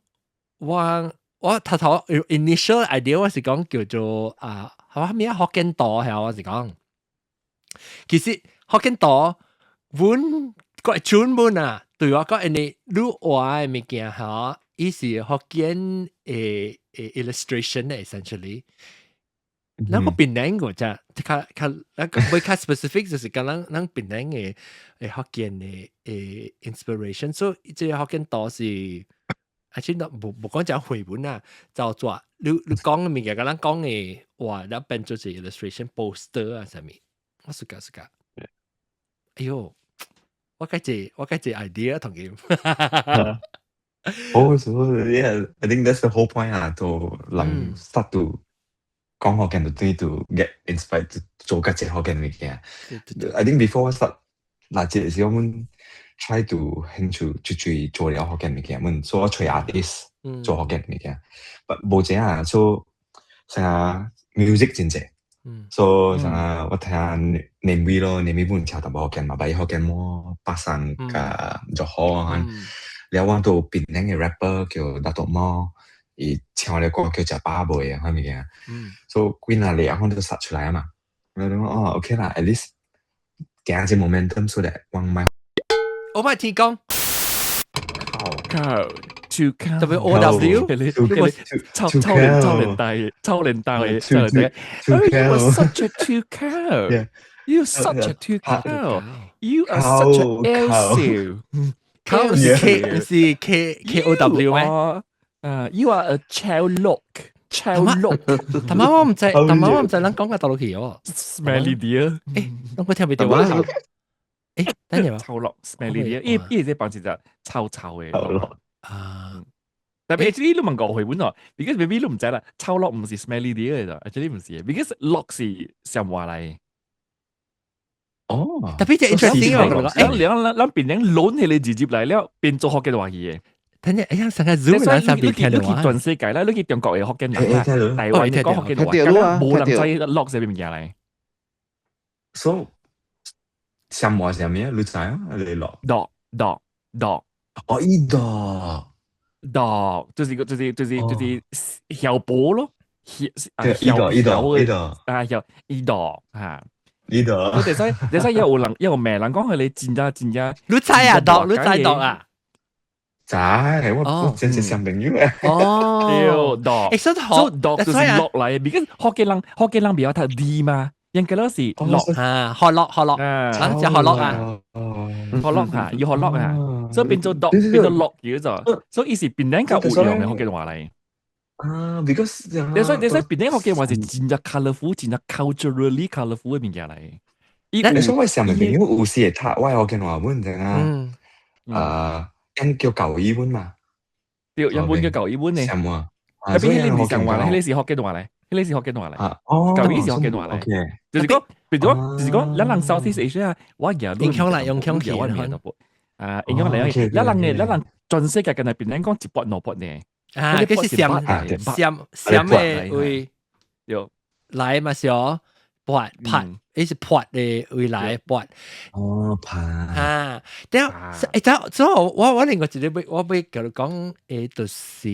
我頭頭 initial idea 我是講叫做啊，係咩福建島係我是講，其實福建島阮個專門啊，對我講，因為你畫的物件嚇，伊是福建的 illustration essentially。咱個檳城個啫，較較咱個會較 specific 就是講咱檳城的福建的 inspiration，所以這個福建島是，啊，其實無講講繪本啊，就做你講的物件，佮咱講的話，咱變做是 illustration poster 啊，啥物，我 suka suka。哎喲，我該這 idea 同佢。 Oh, so yeah, I think that's the whole point 啊，to 人 start to 講福建就對 to get inspired to 做較濟福建物件。I think before 我 start 嗱，這時我們 try to 興趣出去做了福建物件，阮做我揣 artist 做福建物件，but 無這啊，so 成日 music 真濟，so 成日我聽年尾咯，年尾本唱淡薄福建嘛，但伊福建麼巴生佮就好啊。了我都檳城的 rapper 叫 Datuk 貓，伊唱了歌叫食飽未啊，啥物件，所以幾若日啊，我都殺出來啊嘛。我講哦，OK 啦，at least 行這 momentum 出來，我莫。我莫聽講。靠，to 特別 O W，超超年超年代，超年代，超年代。Oh, you are such a two cow. You are such a two cow. You are such a L cow 是 K 是 K K O W 咩？啊，You are a 臭鹿，臭鹿。頭媽我毋知，頭媽我毋知咱講個大陸去哦。 Smelly deer。誒，我聽袂到啊。誒，等陣臭鹿，smelly deer，伊這幫是隻臭臭的臭鹿啊。但係 actually 你問過回本哦，because maybe 你毋知啦，臭鹿毋是 smelly deer 嚟，actually 毋是，because 鹿是上話嚟。哦，特別這 interesting 哦，誒，兩兩兩變成攆起嚟直接來了，變做福建話去的。等陣，哎呀，成個 Zoom 人上邊聽到啊！你去全世界啦，你去中國的福建人啦，台灣講福建話，無人知鹿是咩物件嚟。 So，上話是啥物啊？你知啊？你鹿？鹿鹿鹿。哦，伊鹿。鹿就是個就是曉波咯，曉伊鹿伊鹿伊鹿啊，曉伊鹿嚇。呢度，我哋使你使有人有名人講佢你真正真正，你知啊？讀你知讀啊？知，我真是上朋友誒。哦，對，讀，欸，所以所以讀就是落嚟，because 福建人比較讀字嘛，應該都是落啊，學落學落，啊，就學落啊，學落嚇，要學落啊，所以變做讀變做落叫做，所以伊是變兩個有用的福建話嚟。啊，because 你所以檳城福建話是真正 colourful，真正 culturally colourful 的物件嚟。你所謂上面朋友有時會讀我福建話本，知影？啊，因叫舊語本嘛。對，原本叫舊語本呢。什麼？特別彼個毋是上話咧，彼個是福建話咧，彼個是福建話咧。哦，舊語是福建話咧。就是講，比如講，就是講，咱人 Southeast Asia，我舉影響啦，影響我名啊，影響嚟，咱人的，咱人全世界敢若檳城講一撥兩撥呢。啊，這是閃閃閃的位，對，來嘛是哦，撥拍，伊是撥的位來撥。哦，拍。啊，對，欸，之後我另外一個欲，我欲共你講，欸，就是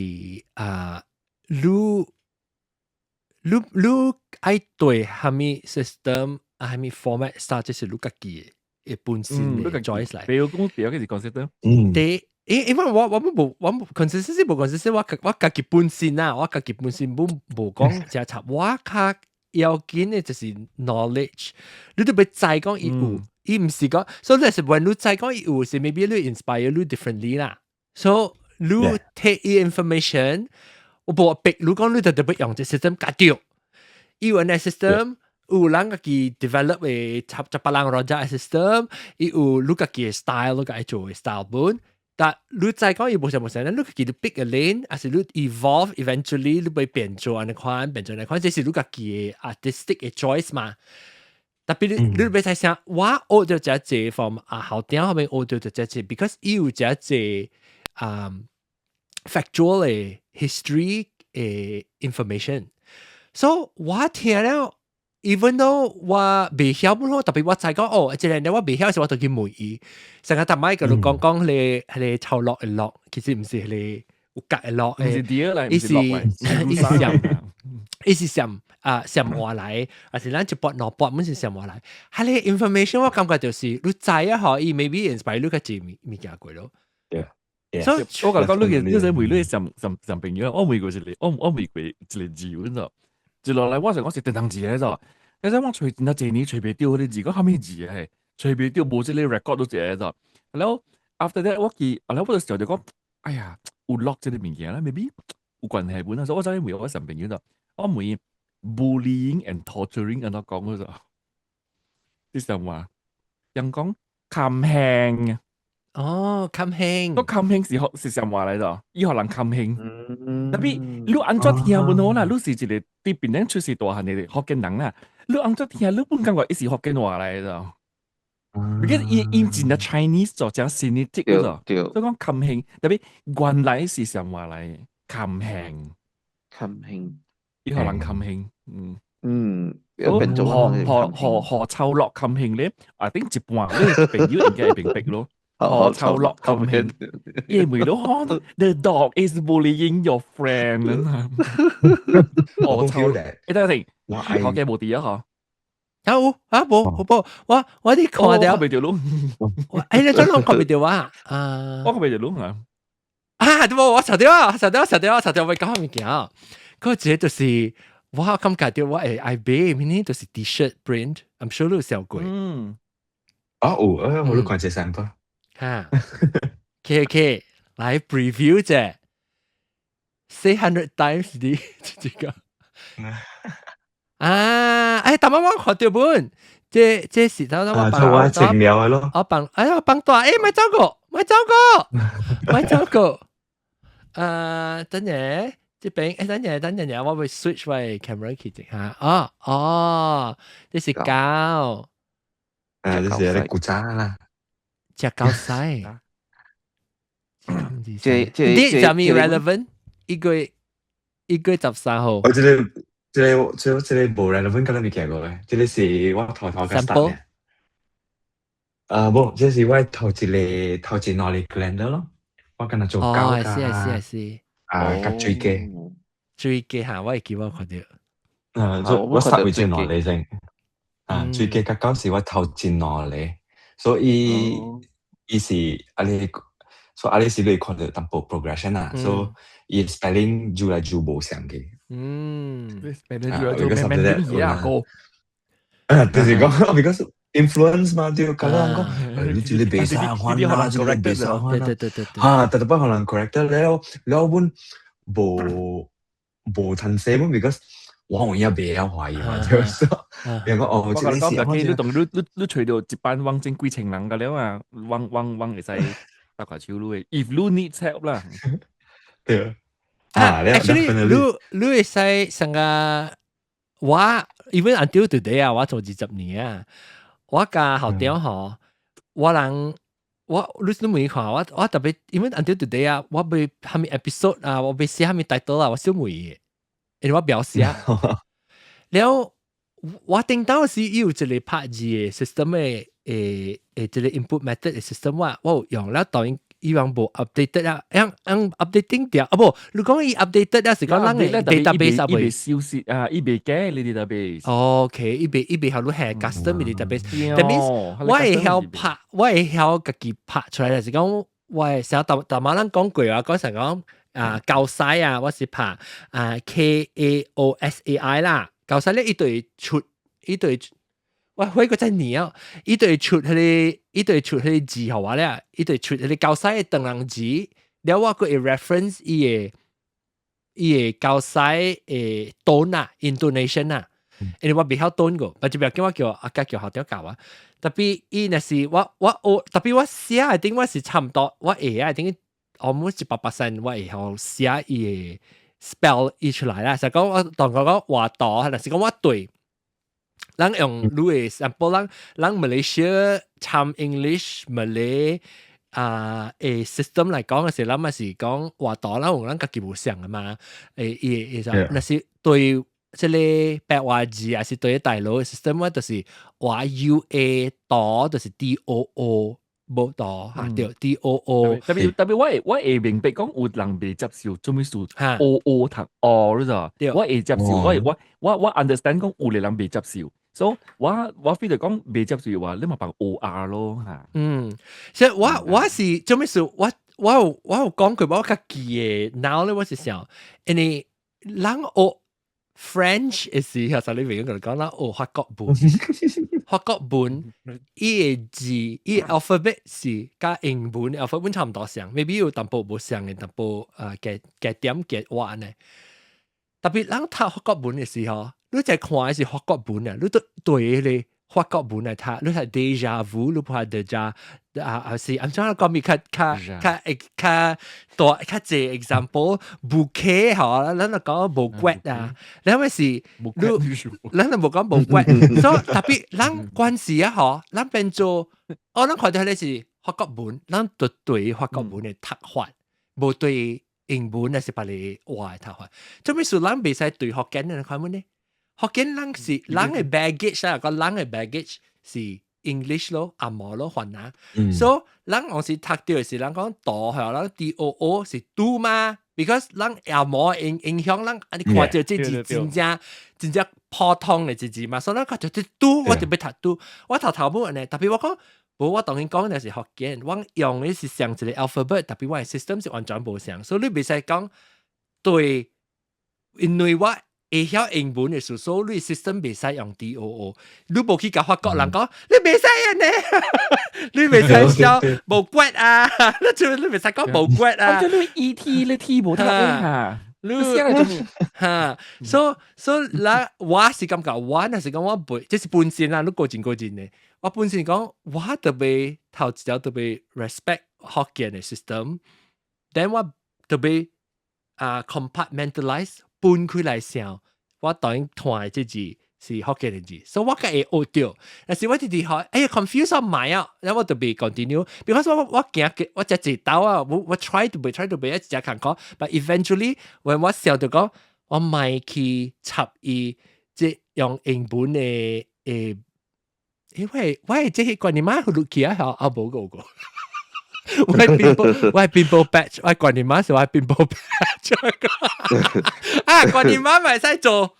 啊，你愛對蝦米 system 啊，蝦米 format start，這是你家己的本身的 choice 來。比如講，比如講是 concept。對。因為我無我無 consistency 無 consistency，我家己本身啊，我家己本身無講誠插，我較要緊的就是 knowledge，你都欲知講伊有，伊毋是講，所以就是when 你知講伊有，是 maybe 你 inspire 你 differently 啦。So 你 take 伊 information，我無逼你講你就特別用這 system 解掉，伊有那 system。有人家己 develop 的插插別人 rojak system，伊有你家己的 style，你家己做的 style 本。但你再講伊無啥無啥，你家己 pick a lane，還是你 evolve eventually 你會變做按呢款，變做按呢款，這是你家己的 artistic 的 choice 嘛。特別你欲知啥，我學著這濟 from 啊後頂後面學著這濟，because 伊有這濟啊 factual 的 history 的 information，所以我聽了。even though 我袂曉本好，特別我知講哦，這個我袂曉時，我就去問伊。成日逐擺佮你講講彼個臭樂的樂，其實毋是彼個有角的樂。毋是啲嚟，伊是伊是上，伊是上啊上話來，還是咱一撥兩撥，毋是上話來。彼個 information 我感覺就是你知啊，嗬，伊 maybe inspire 你較濟物物件過咯。所以我共你講，你個你問你上上上朋友，我問過一個，我問過一個字，你知？一落來我就講是電動字嚟咗。你知我揣那一年揣袂著彼個字，講啥物字係揣袂著，無這個 record 都一個咗。然後 after that 我記，後來我就想著講，哎呀，有落這個物件啦，maybe 有關係本啊。所以我走去問我上朋友就，我問 bullying and torturing 按怎講嗰就，你想話人講冚輕。哦，冚輕，個冚輕是學是啥話來咗？伊予人冚輕，特別你按怎聽本好啦，你是一個佇檳城出世大漢的福建人啦，你按怎聽，你本感覺伊是福建話來咗。because 伊伊真正 Chinese 做正 Sinitic 嗰個，所以講冚輕，特別原來是啥話來？冚輕，冚輕，伊予人冚輕，嗯。何何何何臭樂冚輕咧？啊，頂一半你朋友應該會明白咯。何臭樂冚輕，因為都可 The dog is bullying your friend。何臭樂？你等下先，我嘅無佇啊嗬。啊有啊無無我啲看著，看袂著咯。哎，你怎攏看袂著我啊？我看袂著咯啊。啊，對無我查著啊，查著查著查著，我講物件。嗰個就是我感覺著我會愛買，明年就是 T-shirt print，I'm sure 你有想過。嗯。啊有，我都看這 sample。哈，OK OK，來 preview 者，600 times 啲這個。啊！哎，逐擺我看著本，這是頭我幫我靜了的咯。我幫，哎呀，幫大，哎，莫走過，莫走過，莫走過。等陣，這邊，哎，等陣，等陣，我會 switch 我 camera 去一下。哦哦，這是狗。啊，這是古早啦。隻狗屎。這這你啥物 relevant？1月13號。我這個。這個這個這個無 relevant 佮咱物件過嘅，這個是我頭頭剛 start 嘅。啊，無，這是我頭一個頭一兩個 calendar 咯，我敢若做狗哦，是啊是啊是。啊，佮水雞。水雞嚇，我會記我看著。啊，做我 start with 這兩個先。啊，水雞佮狗是我頭一兩個，所以伊是按呢，所以按呢是你看著淡薄 progression 啊，所以伊 spelling 愈來愈無相嘅。spelling 愈來愈慢慢變嘢個。啊，就是講，because influence 嘛，對，可能講，你這個袂使換啦，這個袂使換啦，嚇，特別可能 correct 了，了阮無無趁勢本，because 我有影袂曉華語嘛，就是講，講哦，這個是你當你你你揣著一班網前幾千人個了啊，網網網會使搭塊手你的，if you need help 啦。對啊， actually，你你會使成個我 even until today 啊，我做20年啊，我教校長吼，我人我你你問看我我特別 even until today 啊，我欲啥物 episode 啊，我欲寫啥物 title 啊，我少問伊，因為我袂曉寫。了我頂當時有一個拍字的 system 的誒誒，這個 input method 的 system 我我有用了，當然伊樣無 updated 啊，樣樣 updating 掉啊無，你講伊 updated 啊是講咱的 database 啊伊袂消失啊，伊袂改你 database。 OK，伊袂伊袂曉你下 custom 的 database。That means 我會曉拍，我會曉家己拍出來，就是講我會成日逐逐馬咱講過啊，講成講啊狗屎啊，我是拍啊 KAOSAI 啦，狗屎咧伊就會出，伊就會。我回個真年啊！伊就會出彼個，伊就會出彼個字予我咧，伊就會出彼個狗屎的長人字，了我閣會 reference 伊的伊的狗屎的 tone 啊，intonation 啊，因為我袂曉 tone 個，但就不要緊我叫阿家叫學長教我。特別伊若是我我我特別我寫的頂我是差唔多，我會啊頂 almost 100% 我會曉寫伊的 spell 伊出來啦。是講我當講講畫圖，若是講我對。咱用你的 sample，咱咱 Malaysia 參 English Malay 啊誒 system 來講嘅時，咱嘛是講畫圖，咱用咱家己無像的嘛。誒，伊會若是對，這个白話字，還是對大陸 system，我就是 YUA 多，就是 DOO 無多嚇，對 DOO。特別我會明白講有人袂接受，做咩事 O O 讀 O 你知？我會接受，我 understand 講有個人袂接受，所以我 feel 到講袂接受話，你嘛放 OR 咯嚇。嗯，所以我是做咩事？我有講過，我較記的，然後咧我是想，因為人學 French 的時候，就你明講講啦，學法國文，法國文伊个字，伊个 alphabet 是佮英文 alphabet 差毋多相，maybe 有淡薄無相的淡薄啊，加加點加畫呢。特別咱讀法國文的時候，你在看的是法國文啊，你都對彼个法國文來讀，你係 déjà vu，你怕 déjà 啊，還是按怎講咪較較較較大較濟 example bouquet 吼，咱就講無骨啊，咱咪是你，咱就無講無骨，所以特別咱關係啊吼，咱變做哦，咱看著彼个是法國文，咱就對法國文的讀法，無對英文還是別个話的讀法。做咩事咱袂使對福建人看問呢？福建人是人的 baggage 啊，個人的 baggage 是 English 咯，紅毛咯，番仔。所以咱有時讀著的是人講多係咱 DOO 是拄嘛，because 咱紅毛影響咱，啊你看著這字真正真正普通的一字嘛，所以咱看著這拄，我就欲讀拄，我頭頭尾呢，特別我講，無我當然講的是福建，我用的是相一个 alphabet，特別我的 system 是完全無相，所以你袂使講對，因為我會曉英文的時候，所以你 system 袂使用 DOO。你無去共法國人講，你袂使按呢，你袂使笑無骨啊，你就你袂使講無骨啊。你 ET 你 T 無讀嚇，你哈，所以啦，我是感覺我若是講我袂，這是本身啦，你個人個人的。我本身講，我特別頭一條特別 respect 福建的 system，then 我特別啊 compartmentalize 分開來想，我當然看的這字是福建的字，所以我較會學著。但是我直直學，哎呀 confuse 我買啊，然後我特別 continue，because 我驚我只一刀啊，我 try to 袂一直艱苦，but eventually when 我想著講，我莫去插伊，這用英文的誒。因為我係這個觀音媽錄起來啊，無個個。我係 bimbo batch，我係觀音媽是我係 bimbo batch。啊，觀音媽咪使做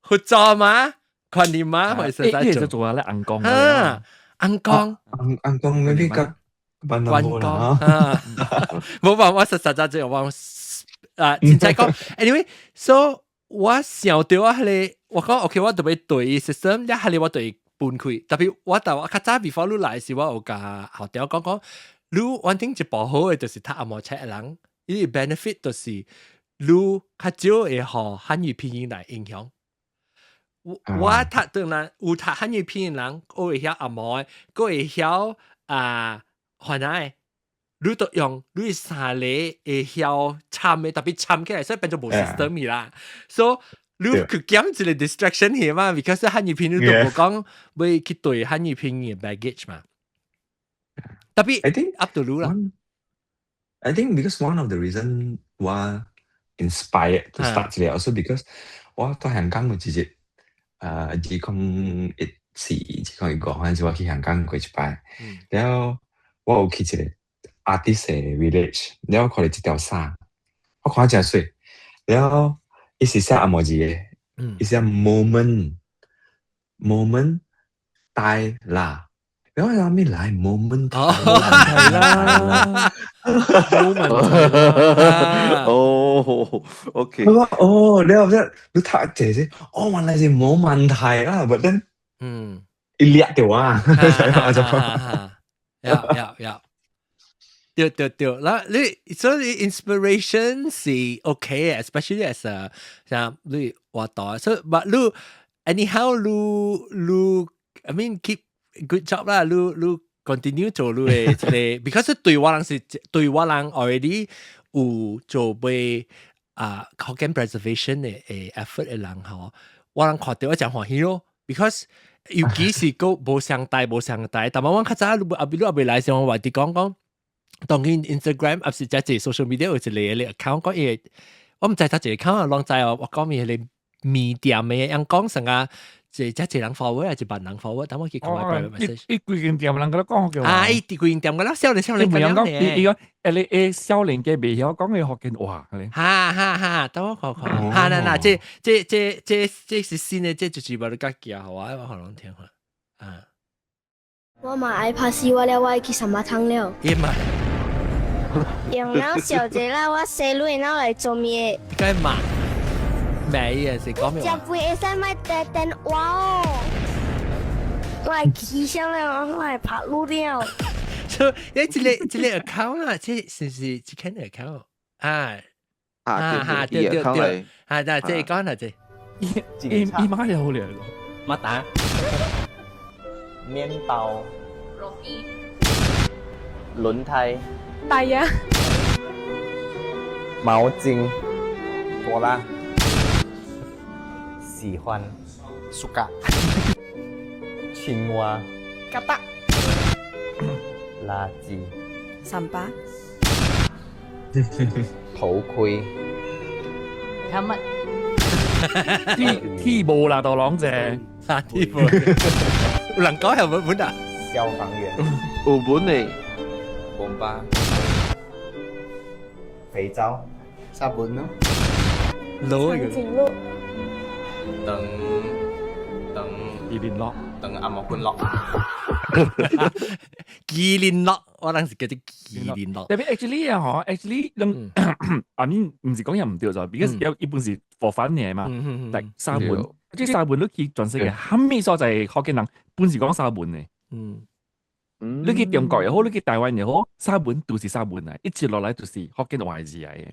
佛祖嘛？觀音媽咪使做做啊咧，尪公啊，尪公，尪公嗰啲個關公啊，冇辦法，我實實在在我啊，凊彩講，anyway，so 我想著我彼個，我講 OK，我特別對 system，一係我對分開，特別我但我較早 before 你來時，我有共校長講講，你反正一步好的就是讀紅毛冊的人，伊個 benefit 就是你較少會予漢語拼音來影響。我讀當然有讀漢語拼音人，閣會曉紅毛的，閣會曉啊番仔的，你都用你三个會曉參的，特別參起來，所以變做無 system 啦。所以你去減一個 distraction 去嘛，because 漢語拼音都無講欲去對漢語拼音的 baggage 嘛。特別 I think up to 你啦。 I think because one of the reason 我 inspired to start 這個 also because 我到香港有一日，2014 2015，還是我去香港過一擺，然後我有去一個 artist 的 village，然後看著這條衫，我看誠媠，然後伊是寫紅毛字的，伊寫 moment moment 帶啦，然後後面來 moment 係啦，冇問題啦。哦，OK，我講哦，你後尾你讀這些，哦，原來是冇問題啦，but then 伊掠著我，我就 yeah，對對對，嗱你所以 inspiration 是 OK，especially as a 像你活動，所以 but 你 anyhow 你 I mean keep good job 啦，你 continue 做你的這個，because 對我人是對我人 already 有做欲啊福建 preservation 的 effort 的人吼，我人看著我誠歡喜咯，because 尤其是閣無相代無相代，但係我較早你阿比你阿未來時，我話佇講講，當然 Instagram 抑是這個 social media 有一個個 account 講伊，我毋知他一個 account 啊，攏知哦，我講伊彼個麵店嘅，人講成啊，這這一人 forward 還是一萬人 forward，等我去看 private message。伊規間店人佮講福建話。啊，伊規間店個啦，少年少年你唔講，伊伊講誒你誒少年家袂曉講嘅福建話。哈哈哈，等我看看。哈嗱嗱，這這這這這是新的，這就是無你家己好啊，我可能聽下。啊。我嘛愛拍死我了，我愛去三馬桶了。伊嘛。用腦小姐啦，我細女腦來做面。該罵。沒啊，是講咩話？食飯會使莫綴電話哦。我會起想了，我會拍擼了。所以，這個這個 account 啊，這是唔是這間 account 啊？啊，對對對，啊，嗱，這講啦，這。伊伊媽又好嚟咯。乜打？麵包。輪胎。大呀。毛巾。多啦。喜歡。suka。青蛙。 Katak。垃圾。 Sampah。頭盔。 Helmet。天天無啦，大郎姐。啊，天無。有人講係冇本啊？消防員。有本嘅。bomba。肥皂。沙本咯。攞長頸鹿。等等。二連樂。等阿莫冠樂。紀連樂，我當時叫做紀連樂。特別 actually 啊，嗬，actually，人，I mean 唔是講又唔對咗，because 有一般是 for fun 嘅嘛，但沙本，即係沙本你去全世界，蝦米所在福建人本是講沙文嘅。你去中國又好，你去台灣又好，沙文都是沙文啊，一直落來就是福建話字嚟嘅。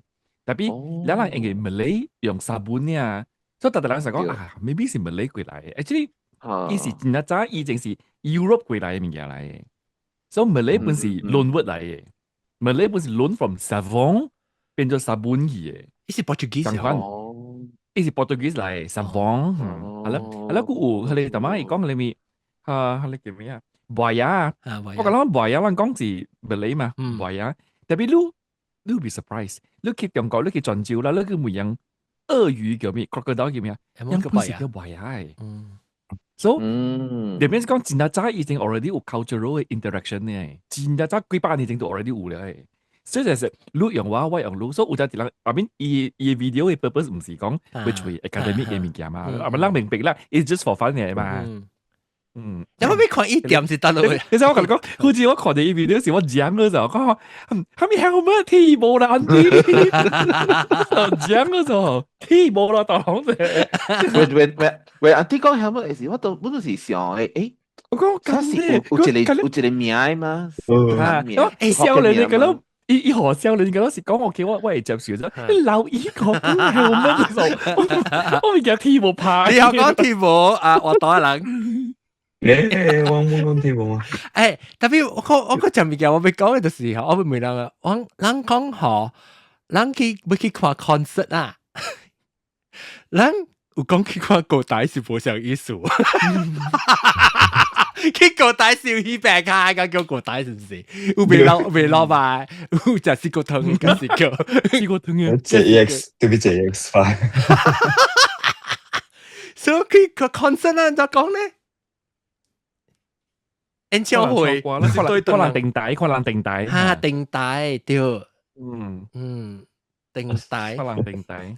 特別兩人因為馬來用沙文啊，所以逐逐人想講啊，maybe 是馬來過來嘅。actually 伊是真正早以前是 Europe 過來嘅物件來嘅，所以馬來本是 loan word 來嘅，馬來本是 loan from savon 變做 sabun 去嘅。伊是 Portuguese。同款，伊是 Portuguese 來嘅 savon。係啦，係啦，佢有佢哋大媽伊講裡面，嚇，佢哋叫咩啊？buaya，我講咱 buaya，咱講是馬來嘛，buaya。特別你你會 surprise，你去中國，你去泉州啦，你去每樣鱷魚叫咩？crocodile 叫咩啊？樣本是叫 buaya 嘅。所以，裏面是講真早已經 already 有 cultural 嘅 interaction 呢，真早幾百年前都 already 有了嘅。所以就是你用我，我用你，所以有陣時人，I mean 伊伊 video 嘅 purpose 唔是講會做 academic 嘅物件嘛，啊咪人明白啦，it's just for fun 嘅嘛。嗯，你可唔可以看一點是得咯？你知我同你講，好似我看到伊 video 時，我講嗰時候講，係咪 helmet 天無啦，auntie？講嗰時候天無啦，大龍姐。喂喂喂喂，auntie 講 helmet 嘅時，我都我都是想誒，誒，我講咁是有有一個有一個名嘛？啊，誒，少年你覺得？伊伊何少年嗰時講我叫我我會接受啫，你老伊個 helmet 嘅時候，我咪叫天無拍。你又講天無啊？我當人。誒，我冇講天無啊。誒，特別我講我講講物件，我欲講嘅就是吼，我欲問人啊，我人講吼，人去欲去看 concert 啊，人有講去看歌台是無啥意思。去歌台燒魚餅卡，個叫歌台是毋是？有袂老袂老吧？有食四個湯嘅，個是叫四個湯嘅。 JX 對比 JX 5。所以佢個 concert 啊，怎講呢？演唱會，可能可能定底，可能定底。哈，定底對。嗯嗯，定底。可能定底。誒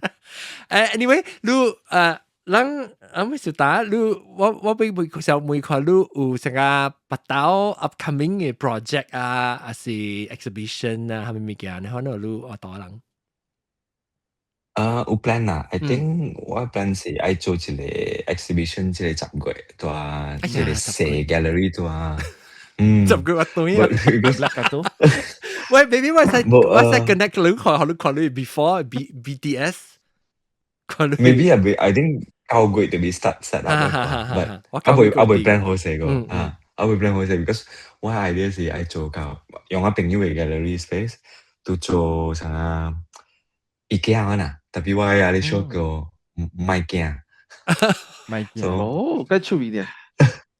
，anyway，你誒，咱阿咩小打，你我我俾每想每看你有成個白刀 upcoming 嘅 project 啊，還是 exhibition 啊，係咪物件？你可能你我大人。啊，有 plan 啊，I think 我 plan 是愛做一個 exhibition，這個10月，佇這個細 gallery 佇嗯， 10月我對啊，叻到。喂，baby，我使我使 connect 你看，你看你 before BTS，看你。 Maybe 啊，I think 9月就會 start set up，but 我未我未 plan 好勢個，啊，我未 plan 好勢，because 我 idea 是愛做到用我朋友嘅 gallery space，都做啥 IKEA 啊，特別我愛你 show 叫賣鏡，賣鏡，哦，該出名啲。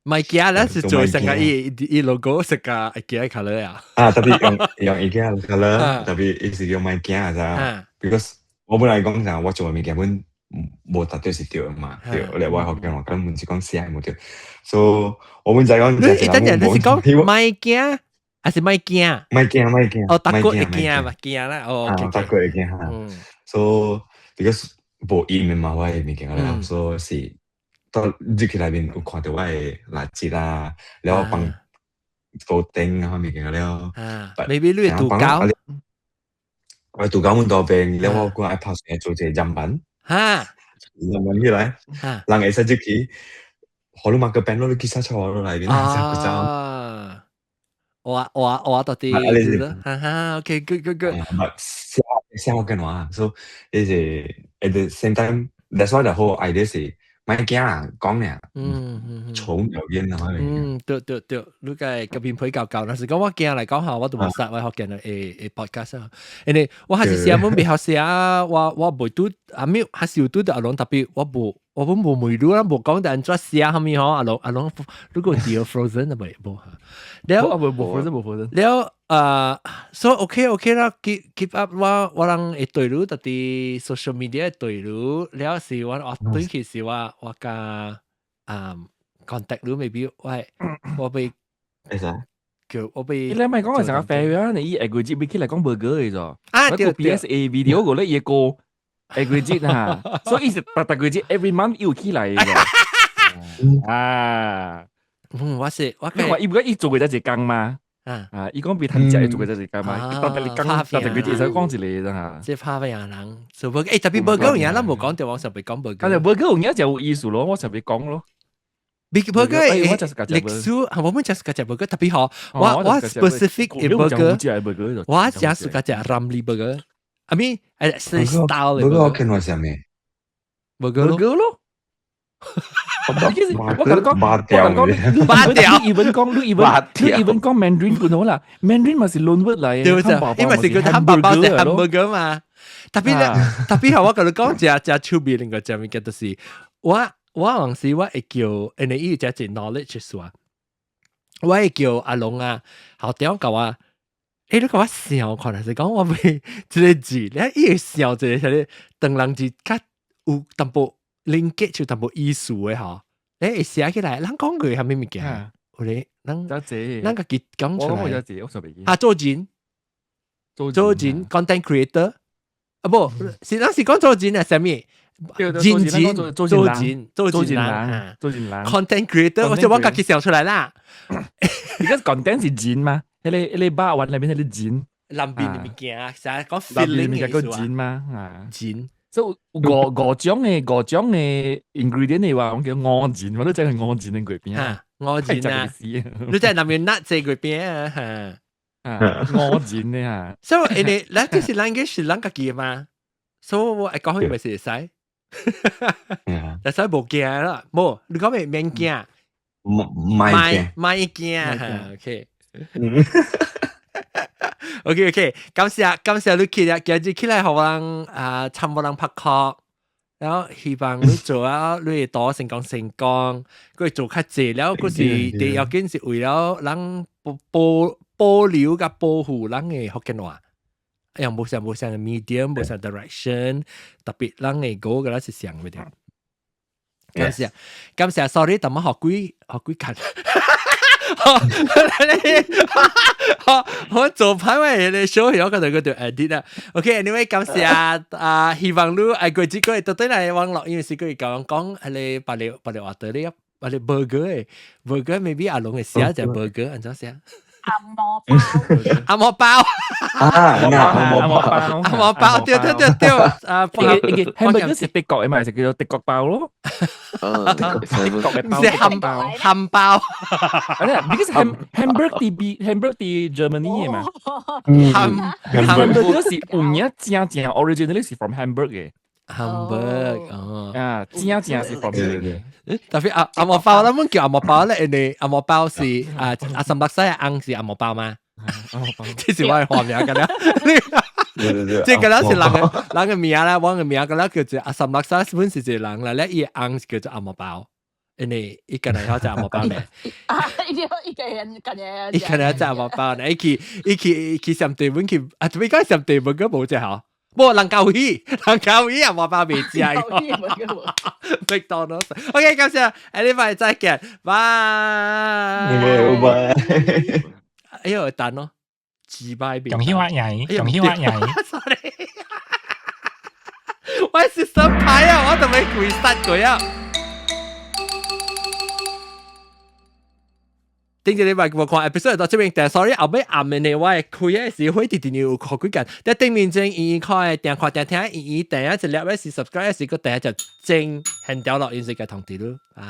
賣鏡咱是做成個伊伊 logo 是個 IKEA color 啊。啊，特別用用 IKEA color，特別伊是用賣鏡啊，because 我本來講啥，我做物件本無達到是對的嘛，對，你我福建話根本是講寫無對，所以我們就講你等陣你是講莫驚還是莫驚？莫驚莫驚。哦，逐個會驚嘛，驚啦，哦，啊，逐個會驚哈，所以 because 無音的嘛，我的物件了，所以是到入去內面有看到我的垃圾啦，了後放高頂啊，物件了。啊，maybe 你會拄交？我拄交阮多邊，了我閣愛拍算做一個硳板。硳板起來，人會使入去，予你馬個變落你去啥錯落內面。啊！我我我到底，哈哈，OK，good good good。寫寫福建話，所以是 at the same time，that's why the whole idea 是莫驚啦，講爾，寵有見啊。嗯，對對對，你個個面皮厚厚，若是講我驚來講下，我都無殺我福建的誒 podcast 啊。因為我還是寫本袂曉寫，我我袂拄啊沒還是有拄著阿龍，特別我無我本無問你啦，無講著按怎寫啥物吼，阿龍阿龍，如果掉 frozen 就袂無哈。了無無 frozen 無 frozen。了啊，所以 OK OK 啦，keep keep up 我我人會對你特佇 social media 對你，了是我我短期是我我共啊 contact 你，maybe 我我被會使叫我被。你咪講係成個廢啊！你伊下個節要起來講 burger 嘅咋？啊對對。 PSA video 個咧伊個下個節啊，所以伊是逐逐個節 every month 又起來嘅。啊，嗯，我是我你話伊唔伊做過一工嘛？啊啊！伊講比趁食，伊做過一工嘛？逐逐日講，逐逐個節使講一個咋嚇？這拍拼人做 burger，欸，特別 burger 有影，咱無講到，我上邊講 burger。但係 burger 有影就有意思咯，我上邊講咯。 burger 歷史，我們就是食 burger，特別好。我我 specific burger，我正是食 Ramly burger。I mean，是 style 嘅 burger。我見過啥物？burger 咯。我跟你講，我跟你講，你 even 講，你 even 你 even 講 Mandarin 本好啦，Mandarin 嘛是 loan word 嚟，對唔對？因為是叫漢堡包是 hamburger 嘛。特別咧，特別係我跟你講，食食趣味另個食物件就是我我往時我會叫，因為伊有隻 knowledge 說，我會叫阿龍啊，校長教我，欸，你共我想看，還是講我袂這個字，你伊會想一個啥物，當人字較有淡薄連結就淡薄意思的吼，你會寫起來，咱講過啥物物件？有咧，咱咱家己講出來。啊，做人，做人 content creator，啊無，是咱是講做人啊，啥物？人人做人做人人做人人 content creator，我就我家己想出來啦。而家 content 是人嘛？彼個彼個肉丸內面彼個人，南邊的物件，成日講 feeling 嘅意思嘛？啊，人。所以五五種的五種的 ingredient 的話，我叫五仁，我都真係五仁的月餅。五仁啊！你在南邊辣這月餅啊？嚇，五仁的啊。所以因為咱這是咱嘅是咱家己的嘛，所以我會講佢咪是會使。但係無驚啦，無你講咩免驚？唔唔係驚，唔驚。OK。OK OK，感謝感謝你起來，今日起來予人啊，參無人拍殼，然後希望你做啊，你會多成功成功，閣做較濟了，閣是第要緊是為了咱保保保留佮保護咱的福建話，哎呀，無啥無啥 medium，無啥 direction，特別咱的歌個咱是上嘅對。感謝感謝，sorry，淡薄學鬼學鬼近。我我做歹話你 show 我個就叫做 edit 啦。OK，anyway，感謝啊，希望你愛過這個到底來網絡，因為是佢講講係你別個別個話題你別個 burger 嘅 burger maybe 阿龍會寫隻 burger 按怎寫？按摩包，按摩包，啊，按摩包，按摩包，對對對對，啊， hamburger 是德國嘅嘛，就叫做德國包咯。德國嘅包，是漢堡，漢堡。啊，because Hamburg 佇 B Hamburg 佇 Germany 嘅嘛。漢 hamburger 是有影正正 originally 是 from Hamburg 嘅。 Hamburg 哦，啊，正正是 from 嘅。特別阿阿摩包，咱們叫阿摩包咧，因為阿摩包是啊阿三百西翁是阿摩包嗎？這是我的花名㗎啦。這個咧是人嘅人嘅名啦，我嘅名個咧叫做阿三百西，本是一個人啦，咧伊翁是叫做阿摩包，因為伊個人曉食阿摩包咧。啊，伊一個人個人。伊個人食阿摩包咧，伊去伊去伊去上地門去，啊，特別講上地門個無食吼。無蘭卡威，蘭卡威啊，無包袂食。McDonald's。OK，感謝，下禮拜再見，拜。拜。哎呦，等咯，自拜恭喜發財，恭喜發財。 Sorry，我是新牌啊，我都未跪殺過啊。頂一禮拜無看 episode 到這邊，但 sorry 後尾暗暝呢，我會開的時會直直有看幾間，但頂面前圓圓看的，訂看訂聽圓圓訂一粒的是 subscribe 是個訂就正很掉落，因為個通知咯，拜。